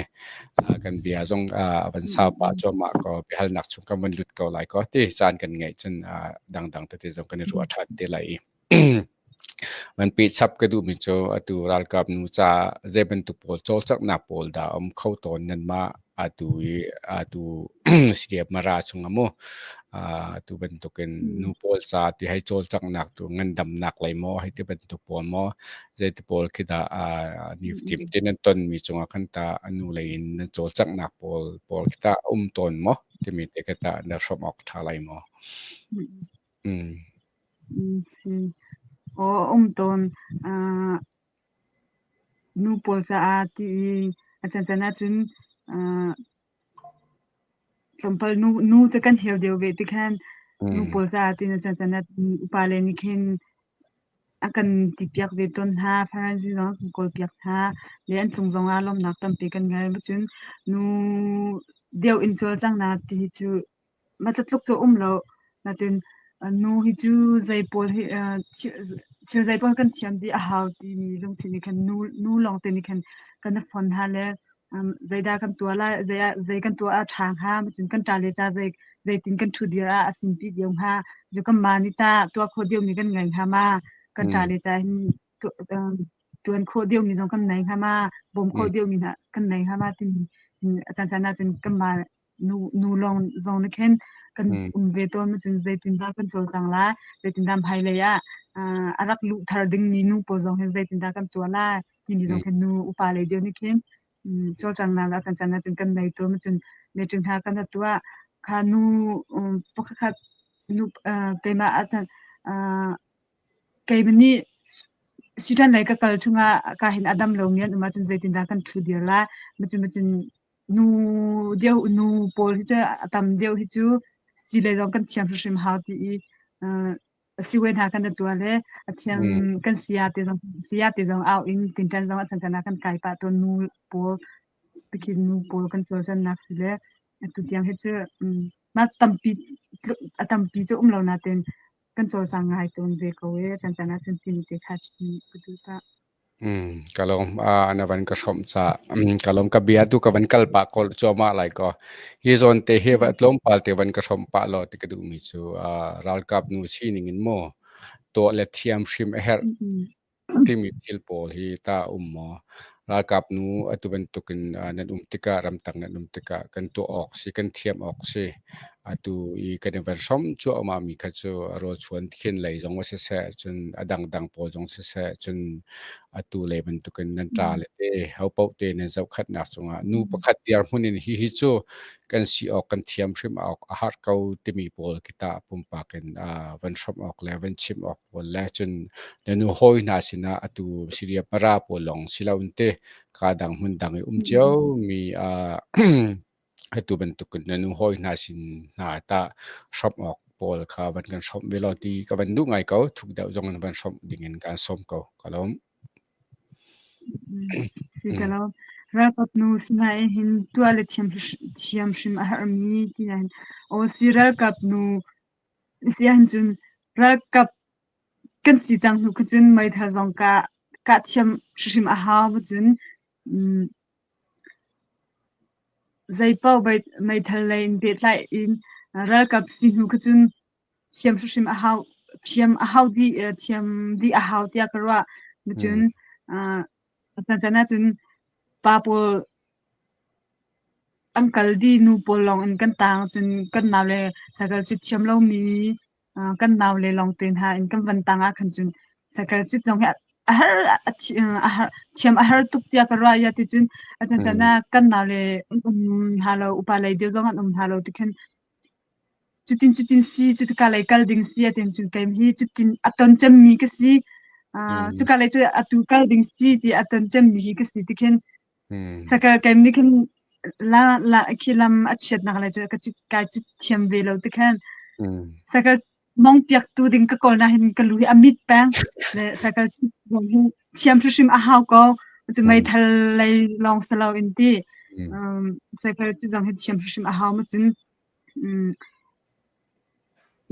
Kan bia zong a van sau pah cuahmah ko biahalnak chung kan van lut ko lai ko ti caan kan ngeih cun dangdang tete zong kan i ruah ṭhan te lai i van peh chap ka duhmi cu atu ralkap nu ca zei bantuk pawl cawlcanghnak pawl dah um kho tawn nanmah atu i atu CDF Mara chungah mu atu bantukin nu pawl ca ti hei cawlcanghnak tu ngandamnak lei maw hei ti bantuk pawl maw zeiti pawl khi dah niftim te nan tonmi cungah khan tah a nu lei in nan cawlcanghnak pawl pawl khi tah um tawn maw timi te khi tah na hrawm awk ṭha lai maw? Si. Aw um tawn. Nu pawl caah ti i a cancan ahcun tlawmpal nu nu cu kan heu deuh ve ti khan nu pawl caah tiin a cancan ahcun upa le nih khin a kan tipiak ve tawn hna. Faransi zong an kan kawlpiak hna le an cung zongah lawmhnak tampi kan ngei. Cun nu deuh in cawlcanghnak ti hi cu Mah tluk cu um lo. Natin nu hi cu zei pawl hi thil zei pawl kan thiam dih a hau timi lungthin nih khan nu nu lawngte nih khan kan i fon hna le zeidah kan tuah lai, zei ah zei kan tuah ah a ṭha hnga, cun kan ṭale ca zei zeitin kan ṭhutdir ah a sinpi deuh hnga, cu kanmah nih tah tuah khawh deuhmi kan ngei hnga ma, kan ṭale ca hin ṭuan khawh deuhmi zong kan nei hnga ma, bawm khawh deuhmi hna kan nei hnga ma timi a caancaan ahcun kanmah nu nu lawng zong nih khin kan um ve tawn cun zeitindah kan cawlcang lai, zeitindah hmailei ah a rak luh thar dingmi nu pawl zong hin zeitindah kan tuah lai timi zong khin nu upa lei deuh nih khin cawlcanghnak le a caancaan ahcun kan nei tawn cun meeting hna kan tuah. Kha nu pakhatkhat nu keimah ahcun Keimah nih siṭan lei ka kal chungah ka hin a dam lomi an um ahcun zeitindah kan ṭhu dir lai? Macun nu deuh nu pawl hi cu a tam deuh hi cu sii lei zong kan thiam hrimhrim hau ti i siwei hna kan i tuah le a thiam kan saya te zong saya te zong au in tinṭan zong a chan ah kan kai pah tawn nu pawl tikhin nu pawl kan cawlcannak si le atu tiang hi cu mah tampi a tampi cu um lo nain kan cawlcang ngai tawn ve ko e kan chan ahcun timi te kha chim ka duh ta. Ka lawm na van ka hrawmh ca ka lawm ka bia tu ka van kal pah ko cuahmah lai ko hi zawn te hi va tlawmpal te van ka hrawmh pah law ti ka duhmi cu ralkap nu sining in maw tuah le thiam hrim a herh. timi thil pawl hi tah a um maw? Ralkap nu atu bantukin nan um tikah ramtang nan um tikah kan tuah awk si, kan thiam awk si. Atu i kan i van hrawm cuahmah mi kha cu rawlchuan khin lei zong va siseh, cun a dangdang pawl zong siseh, cun atu lei bantukin nan ṭa le te hopaoh te nan zohkhatnak cungah nu pakhat dirhmun in hihi cu kan si awk kan thiam hrim awk a har ko timi pawl khi tah pumpak in van hrawmh awk le van chim awk pawl le cun na nu hawi hna sinah atu Syria para pawl lawng si loin te ka dang hmun dang i um cio mi atu bantukin na nu hawi hna sin hna tah hrawmh awk pawl kha van kan hrawmh ve law ti ka van duh ngai ko. Thuk deuh zong in van hrawmh ding in kaan sawm ko. Ka lawm. Si ka lo. Ralkap nu sinain hin tuah le thiam thiam hrim a herhmi ti hin aw si ralkap nu si ahcun ralkap kan si cang hnu kha cun meithal zong kah kah thiam hrimhrim a hau cun Zeipaoh meithal lei in pehtlaih in ralkap si hnu kha cun thiam hrimhrim a hau thiam a hau dih thiam dih a hau tiah ka ruah. Cun a caancaan ahcun pa pawl an kal dih, nu pawl lawng in kan taang cun kan naule saikal cit thiam lomi kan naule lawngte hna in kan van tang ah khan cun saikal cit zong hi a har a har thiam a har tuk tiah ka ruah. Ia ti cun a caancaan ah kan naule an um hna lo, upa lei deuh zong an um hna lo ti khin cutin cutin si cutika lei kal ding si a tin cun keim hi cutin a ton cemmi ka si. Cuka lei cu atu kal ding si ti a ton cemmi hi ka si ti khin Sakal keim nih khin la la khi lam a chiatnak le cu ka cit kai cit thiam ve lo ti khan sakal mong piak tu ding ka kawl na hin ka lu hi a mit peng le sakal zong hi thiam hrimhrim a hau ko cu meithal lei lawng si lo in ti sakal ci zong hi thiam hrimhrim a hau ma cun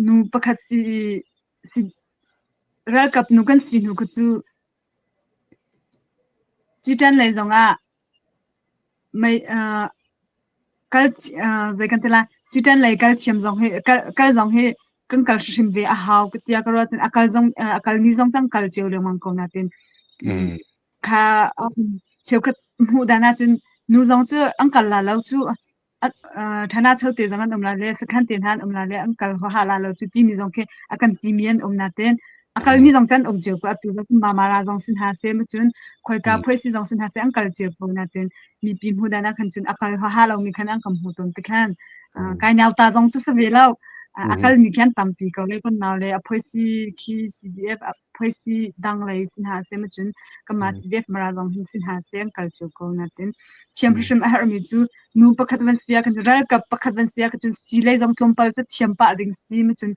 nu pakhat si si ralkap nu kan si hnu kha cu Siṭan lei zongah mei kal zei kan ti lai siṭan lei kal thiam zong hi kal zong hi kan kal hrimhrim ve a hau tiah ka ruah cun a kal zong a kalmi zong cu an kal cio lengmang ko nain kha cheukhat hmuh dan ahcun nu zong cu an kal la lo cu Ṭhanacho te zong an um lai le sakhan te hna an um lai le an kal huaha la lo cu timi zong khi a kan timi an um nain a kalmi zong cu an um cio ko. Atu zong Mamara zong si hna seh cun khoika phuaisi zong si hna seh an kal cio ko nain mipi hmuh dan ah khan cun a kal huaha lomi khan an kan hmu tawn ti khan kai nauta zong cu si ve lo. A kalmi khi an tampi ko le kan nau le a phuaisi khi CDF phuaisi dang lei si hna seh cun kanmah CDF Mara zong hin si hna seh an kal cio ko nain thiam hrimhrim a herhmi cu Nu pakhat van si ah khan ralkap pakhat van si ah cun sii lei zong tlawmpal cu thiam pah ding si ma cun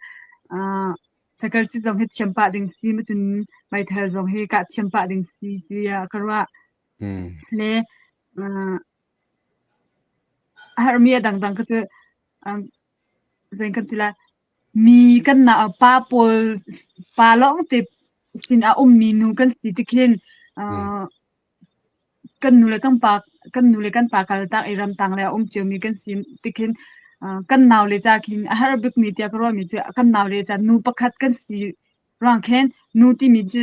cycle cit zong hi thiam pah ding si ma cun meithal zong hi kah thiam pah ding si tiah ka ruah. Le a herhmi a dangdang kha cu zei kan ti lai mi kan nak pa pawl pa lawng te sin ah ummi nu kan si tikhin Kan nu le kan pa kan nu le kan pa kaltak i ramtang le a um ciomi kan si tikhin kan naule ca khin a har bikmi tiah ka ruahmi cu kan naule ca nu pakhat kan si ruang khin nu timi cu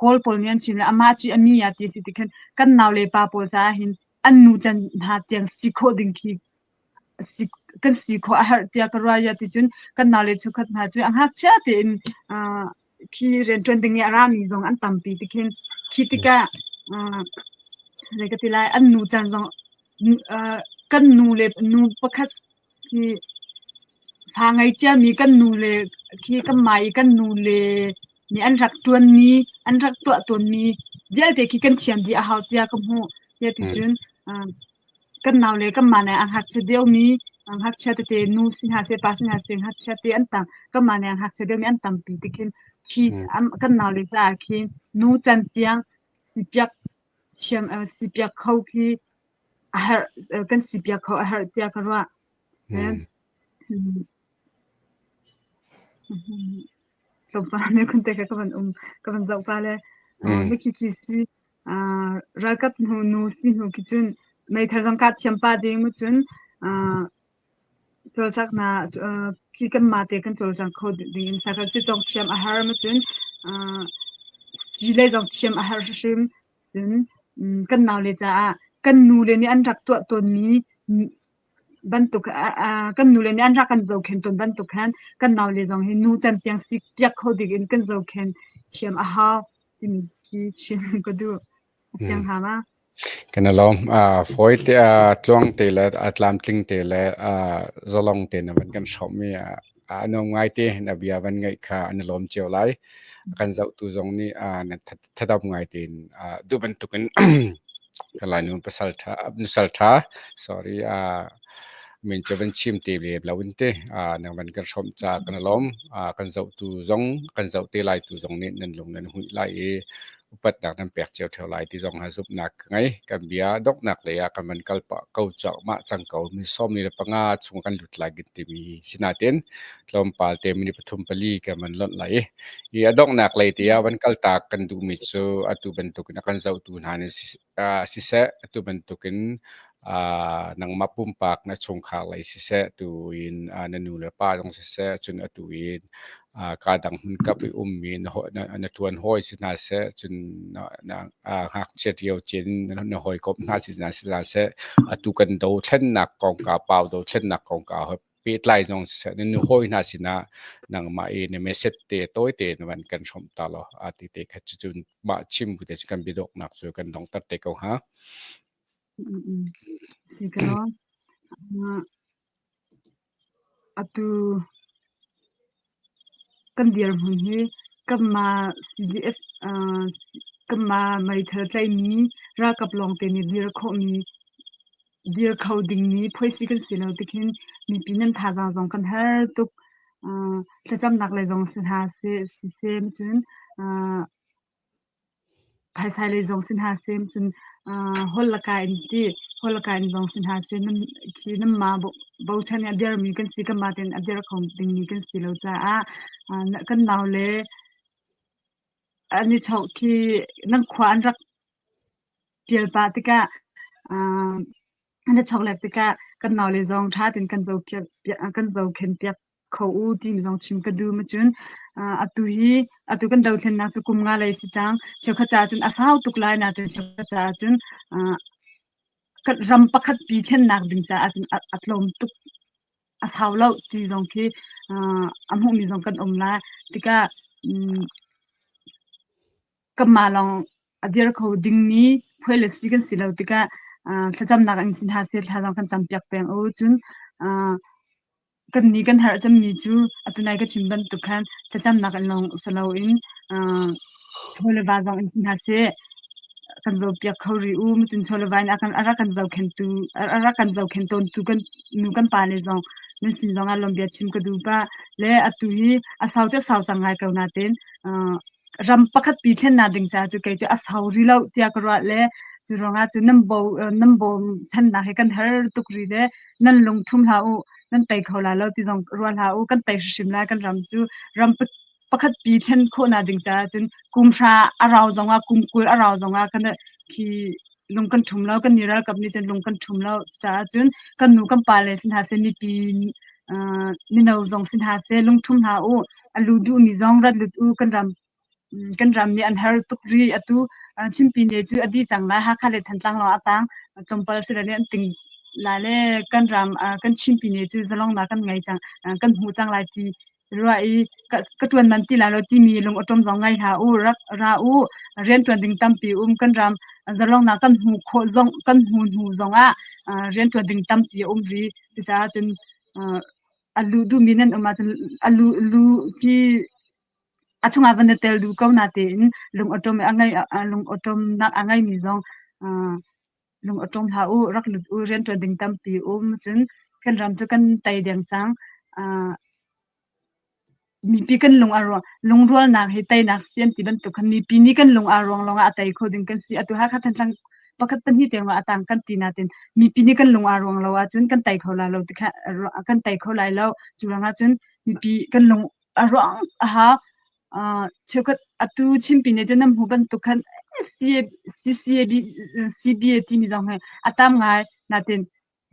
Kawl pawl nih an chim le amah cu a mi ah ti a si tikhin kan naule pa pawl caah hin an nu can hna tiang si khawh ding khi si kan si khawh a herh tiah ka ruah. Ticun kan naule cheukhat hna cu a ngakchia tein khi rianṭuan ding i a rami zong an tampi tikhin khi tikah zei ka ti lai an nu caan zong kan nu le nu pakhat khi fa ngei ciami kan nu le khi kanmah i kan nu le nih an rak ṭuanmi an rak tuah tawnmi vialte khi kan thiam dih a hau tiah ka hmuh. Ticun Kan naule kanmah nih a ngakchia deuhmi ngakchia tete nu si hna seh pa si hna seh ngakchia te an tam kanmah nih a ngakchia deuhmi an tampi ti khin khi kan naule caah khin nu can tiang sipiak thiam sipiak kho khi a herh kan sipiak kho a herh tiah ka ruah. Tlawmpal ne kun te kha ka van um ka van zoh pa le khi khi si Ralkap hnu nu si hnu khi cun meithal zong kah thiam pah ding mu cun cawlcanghnak khi kanmah te kan cawlcang kho ding in sakal citawk thiam a har mu cun Si lei zong thiam a herh hrimhrim. Cun kan naule caah kan nule nih an rak tuah tawnmi bantuk kan nule nih an rak kan zohkhenh tawn bantuk khan kan naule zong hi nu can tiang sik piak kho ding in kan zohkhenh thiam a hau timi khi chim ka duh. A fiang hnga ma? Kan i lawm. Fawi te tluang te le tlamtling te le zalong te na van kan hrawmmi a nuam ngai te na bia van ngaih kha an i lawm cio lai. Kan zohtu zong nih na thadam ngai tein duh bantukin Lai nu pasal ṭha nusal ṭha sorry min cu van chim te ve lo in te nang van kan hrawmh ca kan i lawm. Kan zohtu zong kan zoh te lai tu zong nih nan lung nan huih lai i upatnak nan pek cio ṭheo lai ti zong ha zumhnak ka ngei. Kan bia donghnak lei ah kan van kal pah ko cuahmah cang ko. Mi 45 chung kan lut lai kan timi sinain tlawmpal te minute pathum pali kan van lonh lai i hi a donghnak lei te ah van kaltak kan duhmi cu atu bantukin a kan zohtu hna nih siseh, atu bantukin nangmah pumpak na chungkhar lei siseh, tu in na nu le pa zong siseh, cun atu in kaa dang hmunkap i ummi na ṭuan hawi si hna seh, cun na ngakchia ṭio cin na hawikom hna si hna seh, atu kan dothlennak kongkau, pau dothlennak kongkau pehtlai zong siseh, na nu hawi hna sinah nangmah i na message te tawi te na van kan hrawmh ta law a ti te kha cucun mah chim bu te cu kan biadawknak cu kan donghter te ko hnga. Si ka Atu kan dirhmun hi kanmah CDF kanmah meithal tlaihmi ralkap lawngte nih dir khawhmi dir kho dingmi phuaisi kan si lo tikhin mipi nan thazaang zong kan har tuk. Thlacamnak lei zong si hna seh siseh cun Phaisa lei zong si hna seh cun holh le ka in ti holh le ka in zong si hna seh nan khi nanmah bochan i a dermi kan si kanmah tein a der kho dingmi kan si lo caah kan naule an i chawh khi nan khua an rak ṭial pah tikah An i chawklek tikah kan naule zong ṭha tein kan zohkhenhpiak kho u timi zong chim ka duh. Cun atu hi atu kan dothlennak cu kum nga lei si cang. Cheukhat caah cun a sau tuk lai nain cheukhat caah cun ram pakhat pi thlennak ding caah cun a tlawm tuk. A sau lo ti zong khi a hmuhmi zong kan um lai. Tikah Kanmah lawng a dir kho dingmi phuai le si kan si lo tikah thlacamnak in si hna seh thla zong kan campiak peng u. Cun kannih kan herh cemmi cu atu nai ka chim bantuk khan thlacamnak in lawng si loin chaw le va zong in si hna seh kan zohpiak kho rih u. Cun chaw le va in a rak kan zohkhenhtu a rak kan zohkhenh tawntu kan nu kan pa le zong nan sin zongah lawmhbia chim ka duh pah. Le atu hi a sau cu a sau cang ngai ko nain ram pakhat pi thlennak ding caah cu kei cu a sau rih lo tiah ka ruah le cu ruangah cu nan bo nan bawmchannak hi kan har tuk rih le nan lung ṭhum hlah u nan tei kho lai lo ti zong ruah hlah u kan tei hrimhrim lai kan ram cu ram pakhat pi thlen khawhnak ding caah cun kum hra a rau zongah kum 20 a rau zongah kan khi lung kan ṭhum lo kan ni ralkap nih cun lung kan ṭhum lo caah cun kan nu kan pa le sin hna seh mipi mino zong sin hna seh lung ṭhum hlah u A lu duhmi zong rat lut u kan ram kan ram nih an har tuk rih. Atu Chimpine cu a dih cang lai. Hakha le Thantlang lawng a tang. Tlawmpal si le an ting lai le kan ram kan Chimpine cu zalongnak kan ngei cang kan hmu cang lai ti ruah i ka ṭuan man ti lai lo timi lung awṭawm zong ngei hlah u. Rak ra u. Rianṭuan ding tampi um. Kan ram zalongnak kan hmu khawh zong kan hmu hnu zong ah rianṭuan ding tampi a um rih. Cucaah cun A luh duhmi nan um ahcun a luh luh hi a chungah van i tel duh ko natein lung awṭawm a ngei lung awṭawmnak a ngeimi zong lung awṭawm hlah u, rak lut u, rianṭuan ding tampi um. Cun kan ram cu kan tei deng cang. Mipi kan lung a ruang lungrualnak hi teinak si an ti bantuk khan mipi nih kan lung aa ruang lawngah a tei kho ding kan si. Atu Hakha Thantlang pakhat pahnih tiang a tang kan ti natin mipi nih kan lung aa ruang lo ahcun kan tei kho lai lo ti kha kan tei kho lai lo. Cu ruangah cun mipi kan lung a ruang a hau. Cheukhat atu Chinpi nih nan hmuh bantuk khan CCAB CBA timi zong hi a tam ngai natin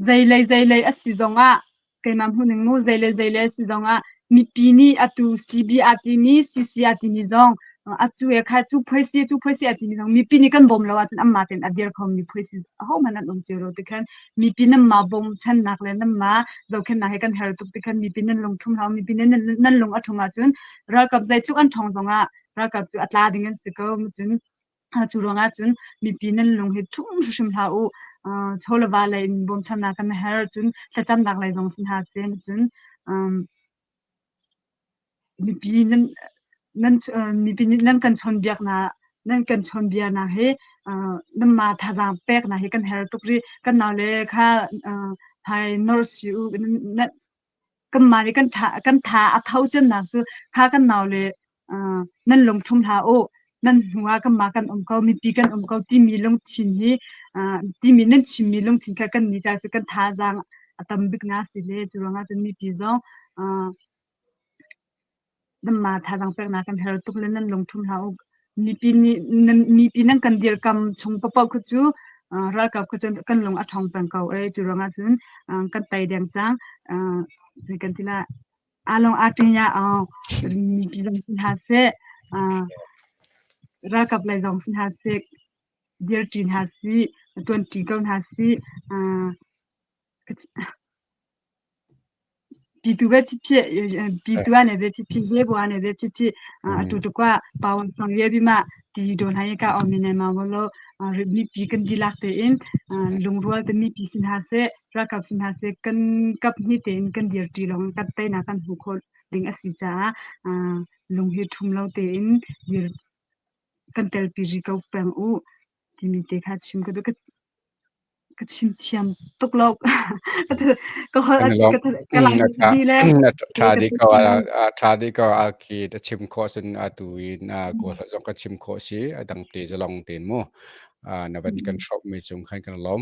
Zeilei zeilei a si zongah keimah hmuhning mu zeilei zeilei a si zongah mipi nih atu CB aa timi CC aa timi zong A cu e kha cu phuaisi cu phuaisi a timi zong mipi nih kan bawm lo ahcun anmah tein a dir khomi phuaisi ahohmanh an um cio lo tikhan mipi nanmah bawmchannak le nanmah zohkhenhnak hi kan herh tuk tikhan mipi nan lung ṭhum hlah u. Mipi nan nan lung a ṭhum ahcun ralkap zeitluk an ṭhawng zongah ralkap cu a tla ding an si ko. Cun cu ruangah cun mipi nan lung hi ṭhum hrimhrim hlah u. Chaw le va lei in bawmchannak kan herh. Cun thlacamnak lei zong si hna seh. Cun Mipi nan nan mipi nih nan kan chawnbiaknak nan kan chawnbiaknak hi nanmah thazaang peknak hi kan herh tuk rih. Kan naule kha hmai nawr si u. Kanmah nih kan tha kan tha a tho cemnak cu kha kan naule nan lung ṭhum hlah u. Nan hnu ah kanmah kan um ko, mipi kan um ko timi lungthin hi timi nan chimmi lungthin kha kannih ca cu kan thazaang a tam bik na si le cu ruangah cun mipi zong Nanmah thazaang peknak kan herh tuk le nan lungṭhum hlah u. Mipi nih nan mipi nan kan dirkam chung paohpaoh khu cu ralkap khu cu kan lung a ṭhawng peng ko ee. Cu ruangah cun kan tei deng cang. Zei kan ti lai? Aa lawng aa ṭing ya aung mipi zong si hna seh, ralkap lei zong si hna seh, dirṭi hna sih, ṭuanṭi ko hna sih. ပြည်သူပဲဖြစ်ဖြစ်ပြည်သူကနေပဲဖြစ်ဖြစ်ရဲဘော်ကနေပဲဖြစ်ဖြစ်အတူတကွပါဝင်ဆောင်ရွက်ပြီးမှဒီတော်လှန်ရေးကအောင်မြင်နိုင်မှာမို့လို့mipi kan dihlak tein lungrual te mipi si hna seh ralkap si hna seh kan kap hnih tein kan dirṭi lawng kan teinak kan hmuh khawh ding a si caah lung hi ṭhum lo tein dir kan telpi rih ko peng u timi te kha chim ka duh. Ka chim thiam tuk lo. Ka holh ka ka lai di le ṭha dih ko ṭha dih ko a khi na chim khawh cun atu in kawl holh zong kan chim khawh si a dang te zalong tein mu na van kan hrawmh mi cung khan kan lawm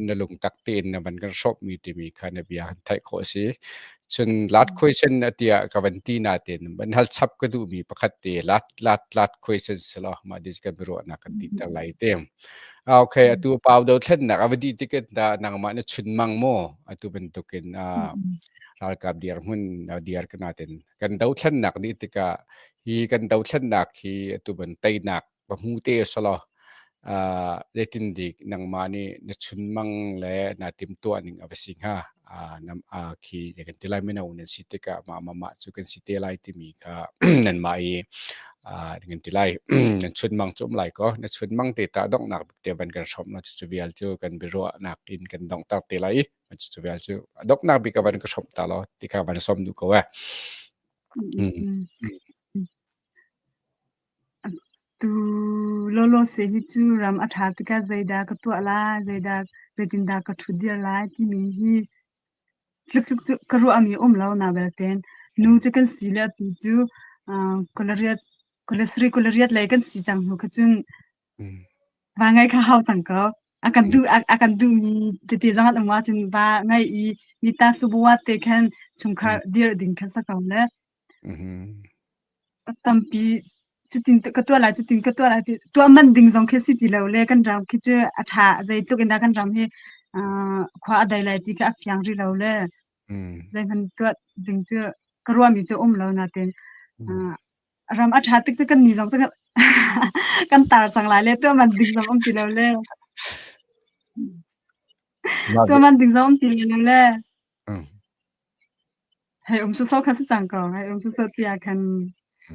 na lungtak tein na van kan hrawmh mi timi kha na bia kan theih khawh si cun lat question tiah ka van ti na tein van hal chap ka duh mi pakhat te lat lat lat question selaw mah dis kan ruahnak kan ti ter lai te Okay, atu pau dothlennak a va dih tikah dah nangmah na chunmang maw? Atu bantukin ralkap dirhmun dir ka natin kan dothlennak dih tikah hi kan dothlennak hi atu ban teinak va hmu te selaw zeitindik nangmah nih na chunmang le na timhtuah ning a va si hnga? Nam khi kan ti lai mino nan si tikah mah mah mah cu kan si te lai timi kha nanmah i kan ti lai nan chunmang cu um lai ko na chunmang te ta donghnak bik te van kan hrawmh na cu vial cu kan biaruahnak in kan donghter te lai i cu vial cu donghnak bik a van ka hrawmh ta law ti kha van som duh ko eh. Tu lawlawse hi cu ram a ṭha tikah zeidah ka tuah lai, zeidah zeitindah ka ṭhutdir lai timi hi tluktluk cu ka ruahmi a um lo na belte. Nu cu kan si le atu cu kawlariat kawlasarih kawlariat lei kan si cang hnu kha cun va ngeih kha hau cang ko. A kan duh a kan duhmi tete zong an um ahcun va ngeih i mita subuat te khan chungkhar dirh ding kha si ko le. Tampi cutin ka tuah lai cutin ka tuah lai ti tuah manh ding zong khi si ti lo le kan ram khi cu a ṭha zeitluk in dah kan ram hi khua a dai lai ti kha a fiang rih lo le zeihmanh tuah ding cu ka ruahmi cu a um lo nain ram a ṭha tik cu kan nih zong cu kan tar cang lai le tuah manh ding zong um ti lo le tuah manh ding zong um ti lo le Hei um sawsawh kha si cang ko. Hei um sawsawh ti ah khan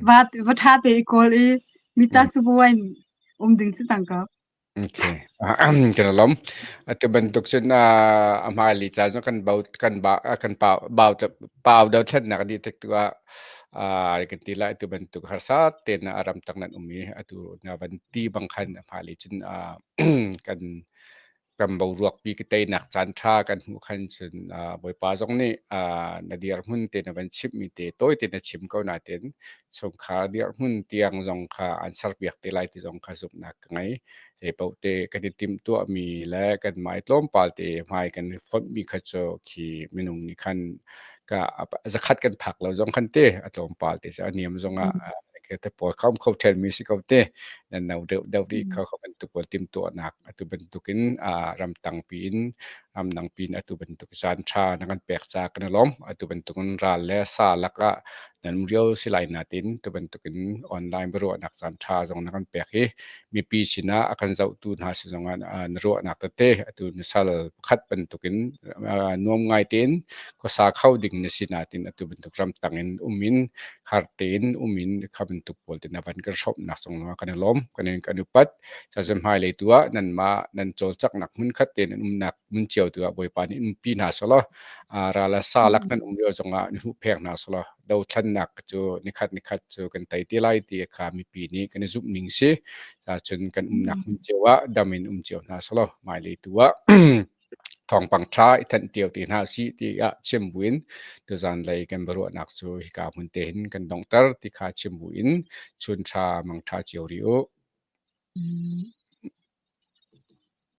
va va ṭha te i kawl i mita subuai in um ding si cang ko. Okay. Kan lom. Atu bantuk cun a hmailei caan zong kan bau kan ba kan pau bau pau dothlennak dih tik tu ah kan ti lai atu bantuk harsa tein a ram tang nan um i atu na van ti bang khan a hmailei cun kan kan boruakpi ka teinak caan ṭha kan hmuh khan cun Bawipa zong nih na dirhmun te na van chimhmi te tawi te na chim ko nain chungkhar dirhmun tiang zong kha an serpiak te lai ti zong kha zumhnak ka ngei. Zeipaoh te kan i timhtuahmi le kanmah i tlawmpal te hmai kan i fonhmi kha cu khi minung nih khan ka zakhat kan phak lo zong khan te a tlawmpal te cu a niam zongah te pawl kha um kho ṭhenmi si ko te nan no deuh deuh rih kho kho bantuk pawl timhtuahnak atu bantukin ramtang piin Ramdang pin atu bantuk caan ṭha na kan pek ca kan i lawm. Atu bantukin ral le sa lakah nan um rio si lai natin tu bantukin online biaruahnak caan ṭha zong na kan pek i mipi sinah a kan zohtu hna si zongah na ruahnak tete atu na sal pakhat bantukin nuam ngai tein khuasa kho ding na si natin atu bantuk ramtang in um in har tein um in kha bantuk pawl te na van kan hrawmhnak zong kan i lawm, kan in kan upat. Cazin hmailei tu ah nanmah nan cawlcanghnak hmunkhat tein nan umnak hmun cio tu ah Bawipa nih umpi hna selaw ral a sa lak nan um lio zongah in huhpheng hna selaw dothlannak cu nikhat nikhat cu kan tei te lai ti kha mipi nih kan i zumh ning si. Cun kan umnak hmun cio ah dam in um cio hna selaw hmailei tu ah thawngpang ṭha i thanh cio te hna usih tiah chim buin tuzan lei kan biaruahnak cu hika hmun te hin kan donghter ti kha chim buin chun ṭha mang ṭha cio rih u.